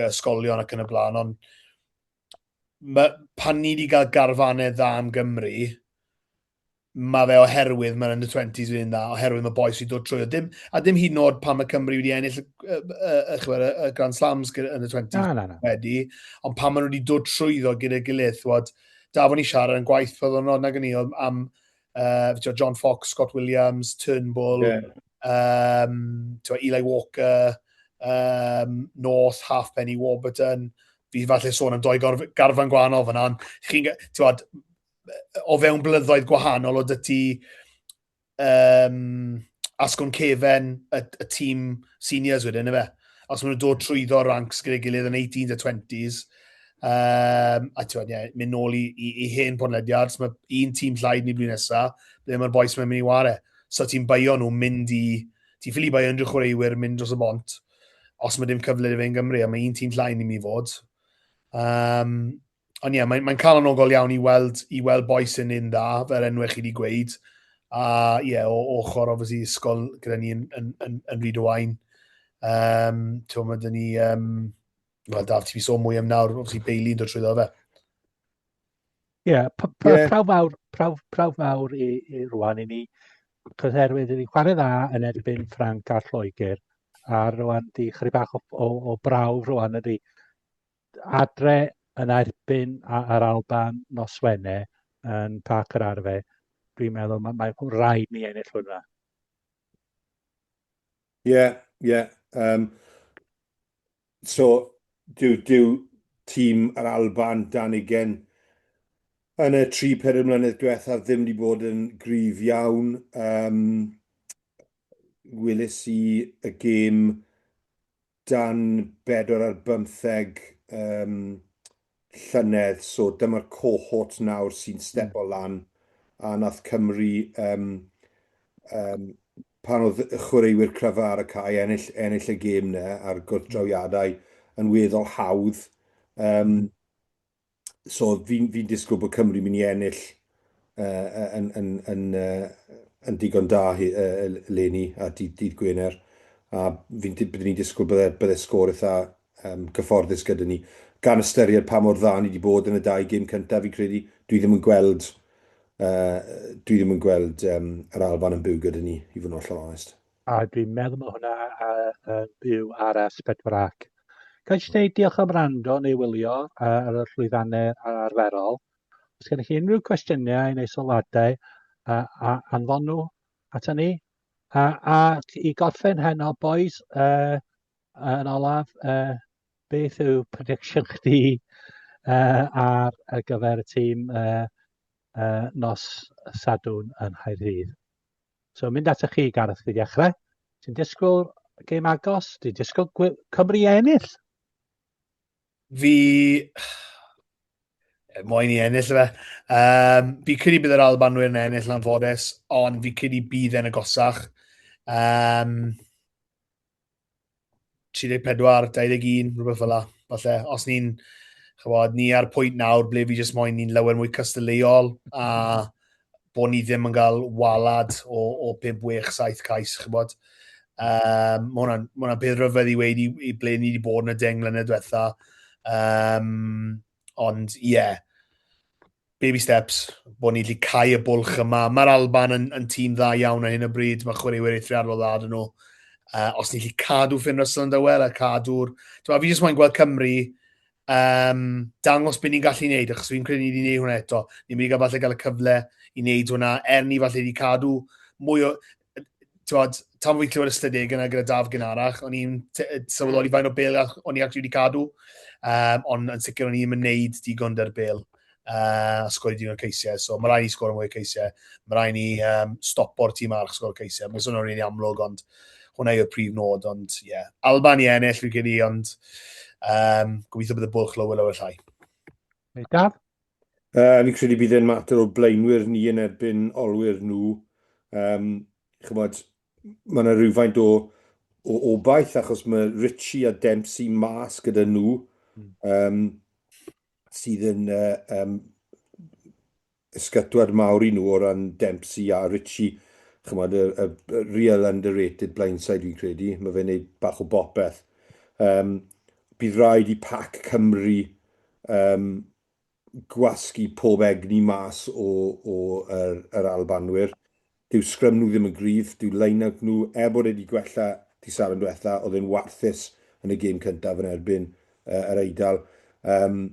ysgolion ac yn y blaen, ond ma, pan ni wedi cael garfanau dda am Gymru, mae fe oherwydd mae'r under 20s yn dda, oherwydd mae boys wedi dod trwy. Dim, a dim hyd yn oed pan mae Cymru wedi ennill y, y, y, y, y Grand Slams yn y 20s na, na, na. wedi, ond pan maen nhw wedi dod trwyddo gyda'i gilydd, wad, da fod ni siarad yn gwaith fel o'n nag ni am John Fox, Scott Williams, Turnbull, yeah. Eli Walker, North, Halfpenny, Warburton, fi falle sôn am doi garfan gwahanol fyna, ond chi'n, ti'n o fewn blynyddoedd gwahanol o dy ti asgwrn cefen y, y tîm seniors wedyn, efe? Os maen nhw'n dod trwyddo ranks gyda'i gilydd yn 18s a 20s, a ti'n yeah, mynd nôl i, i, i hen podlediad, so mae un tîm llai ni blwyddyn nesaf, ble mae'r boys mae'n mynd i ware. So ti'n baio nhw mynd i, ti'n ffili baio unrhyw chwaraewyr mynd dros y bont, os mae dim cyfle i fe yn Gymru, a mae un tîm llai ni'n mynd i fod. Ond ie, yeah, mae'n mae calonogol iawn i weld, i weld boys yn un dda, fel enwau chi wedi gweud. A ie, yeah, o ochr, obviously, ysgol gyda ni yn, yn, yn, yn Rhyd y Wain. Um, Ti'n mae dyn ni... Um, Wel, Daf, ti'n sôn mwy am nawr, obviously, Bailey yn dod trwyddo fe. Ie, yeah, yeah. prawf mawr, prawf, prawf mawr i, i rwan i ni, cos herwydd i ni chwarae dda yn erbyn Ffranc a Lloegr, a rwan di chydig bach o, o, o brawf rwan ydy adre yn erbyn yr Alban nos Wener yn Parc yr Arfe, dwi'n meddwl mae, mae rhaid ni ennill hwnna. Ie, yeah, ie. Yeah. So, dyw, dyw tîm yr Alban dan ugen yn y 3-4 mlynedd diwethaf ddim wedi bod yn gryf iawn. Um, weles i y gêm dan 4 ar bymtheg um, llynedd, so dyma'r cohort nawr sy'n stepo lan, a nath Cymru, um, um, pan oedd y chwaraewyr cryfa ar y cae, ennill, ennill y gêm 'na a'r gwrthdrawiadau yn weddol hawdd. Um, so fi'n fi disgwyl bod Cymru mynd i ennill yn, yn, yn, yn digon da leni a dydd, dydd Gwener. A fi'n byddwn ni'n disgwyl bydde, bydde sgôr eitha gyfforddus gyda ni. Gan ystyried pa mor dda ni wedi bod yn y dau gêm cyntaf, fi'n credu, dwi ddim yn gweld, dwi ddim yn gweld yr Alban yn byw gyda ni, i fod yn hollol onest. A dwi'n meddwl mae hwnna yn byw ar S4C. Ga i jyst dweud diolch am wrando neu wylio ar y llwyfannau arferol. Os gennych chi unrhyw cwestiynau neu sylwadau, a, anfon nhw ata ni. A, a i gorffen heno, boys, yn olaf, beth yw prediction chdi ar, ar gyfer y tîm nos Sadwrn yn Nghaerdydd? So mynd atoch chi, Gareth, i ddechrau. Ti'n disgwyl gêm agos? Ti'n disgwyl Cymru ennill? Fi moyn i ennill fe. Um, fi credu bydd yr Albanwyr yn ennill yn anffodus, ond fi credu bydd e'n agosach. Um, 34, 21, rhywbeth fel la, falle. Os ni'n, chybod, ni ar pwynt nawr ble fi jyst moyn ni'n lawer mwy cystadleuol a bod ni ddim yn cael walad o, o 5, 6, 7 cais, chybod. Um, mae hwnna'n ma hwnna peth rhyfedd i weud i, i ble ni wedi bod yn y 10 mlynedd diwetha. Um, ond ie, yeah, baby steps, bod ni'n gallu cau y bwlch yma. Mae'r Alban yn, yn tîm dda iawn ar hyn o bryd, mae chwaraewyr eithriadol dda dyn nhw. Os ni'n gallu cadw Finn Russell yn dawel a cadw'r... Fi jyst moyn gweld Cymru um, dangos beth ni'n gallu gwneud, achos fi'n credu ni wedi gwneud hwnna eto. Ni'n mynd i gael falle gael y cyfle i wneud hwnna, er ni falle wedi cadw mwy o... Twod, tan fi'n clywed ystadegau yna gyda Daf gynharach, o'n i'n sylweddoli faint o bel o'n i actually wedi cadw, ond yn sicr o'n i'n mynd digon dy'r bel a sgori digon o ceisiau. So mae rhaid ni sgoro mwy o ceisiau, mae rhaid ni stopo'r tîm arall sgoro ceisiau. Mae'n swnio'n rili amlwg, ond hwnna yw'r prif nod, ond ie. Yeah. Alban i ennill fi'n credu, ond gobeithio bydd y bwlch lower lower llai. Daf? Fi'n credu bydd e'n mater o blaenwyr ni yn erbyn olwyr nhw. Um, chymod, mae yna rhywfaint o, o obaith achos mae Ritchie a Dempsey mas gyda nhw, um, sydd yn uh, um, ysgytwad mawr i nhw o ran Dempsey a Ritchie. Chymod, y, y, y real underrated blindside fi'n credu. Mae fe'n neud bach o bopeth. Um, bydd rhaid i pac Cymru um, gwasgu pob egni mas o, o yr, yr Albanwyr. Dyw sgrym nhw ddim yn gryf, dyw line-out nhw, er bod e wedi gwella di Sadwrn diwetha, oedd e'n warthus yn y gêm cyntaf yn erbyn uh, yr Eidal. Um,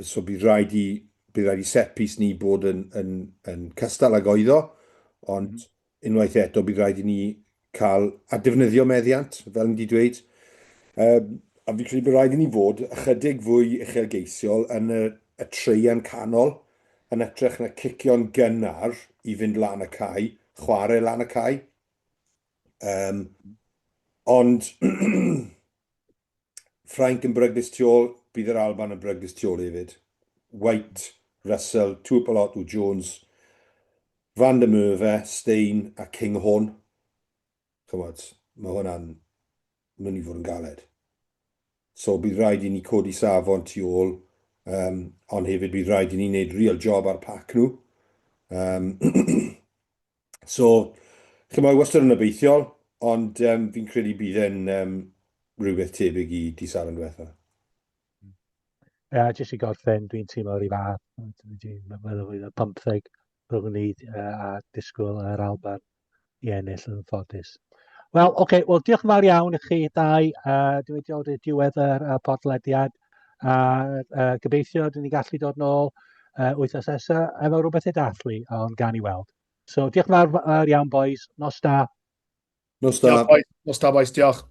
so bydd rhaid i, bydd rhaid i set piece ni bod yn, yn, yn cystal ag oedd o, ond mm. unwaith eto bydd rhaid i ni cael a defnyddio meddiant, fel ni wedi dweud. Um, a fi'n credu bod rhaid i ni fod ychydig fwy uchelgeisiol yn y, y treian canol, yn ytrach na cicio'n gynnar i fynd lan y cae, chwarae lan y cae. Um, ond Ffrainc yn beryglus tu ôl, bydd yr Alban yn beryglus tu ôl hefyd. White, Russell, Tuipulotu, Jones, Van der Merwe, Steyn a Kinghorn. Chymod, mae hwnna'n mynd i fod yn galed. So bydd rhaid i ni codi safon tu ôl, um, ond hefyd bydd rhaid i ni wneud real job ar pac nhw. Um, so, chymod, wastad yn obeithiol, ond um, fi'n credu bydd e'n um, rhywbeth tebyg i di Sadwrn diwetha. Ie, yeah, jyst i gorffen, dwi'n teimlo yr un fath. Dwi'n meddwl fydd y 15 rhwng ni a disgwyl yr Alban i ennill yn ffodus. Wel, oce, okay, wel, diolch yn fawr iawn i chi dau. Dwi wedi dod i'r diwedd yr podlediad. A gobeithio dyn ni gallu dod nôl wythnos nesaf efo rhywbeth i dathlu, ond gan i weld. So, diolch yn fawr iawn, boys. Nos da. Nos da. Diolch, boys. Nos da, boys. Diolch.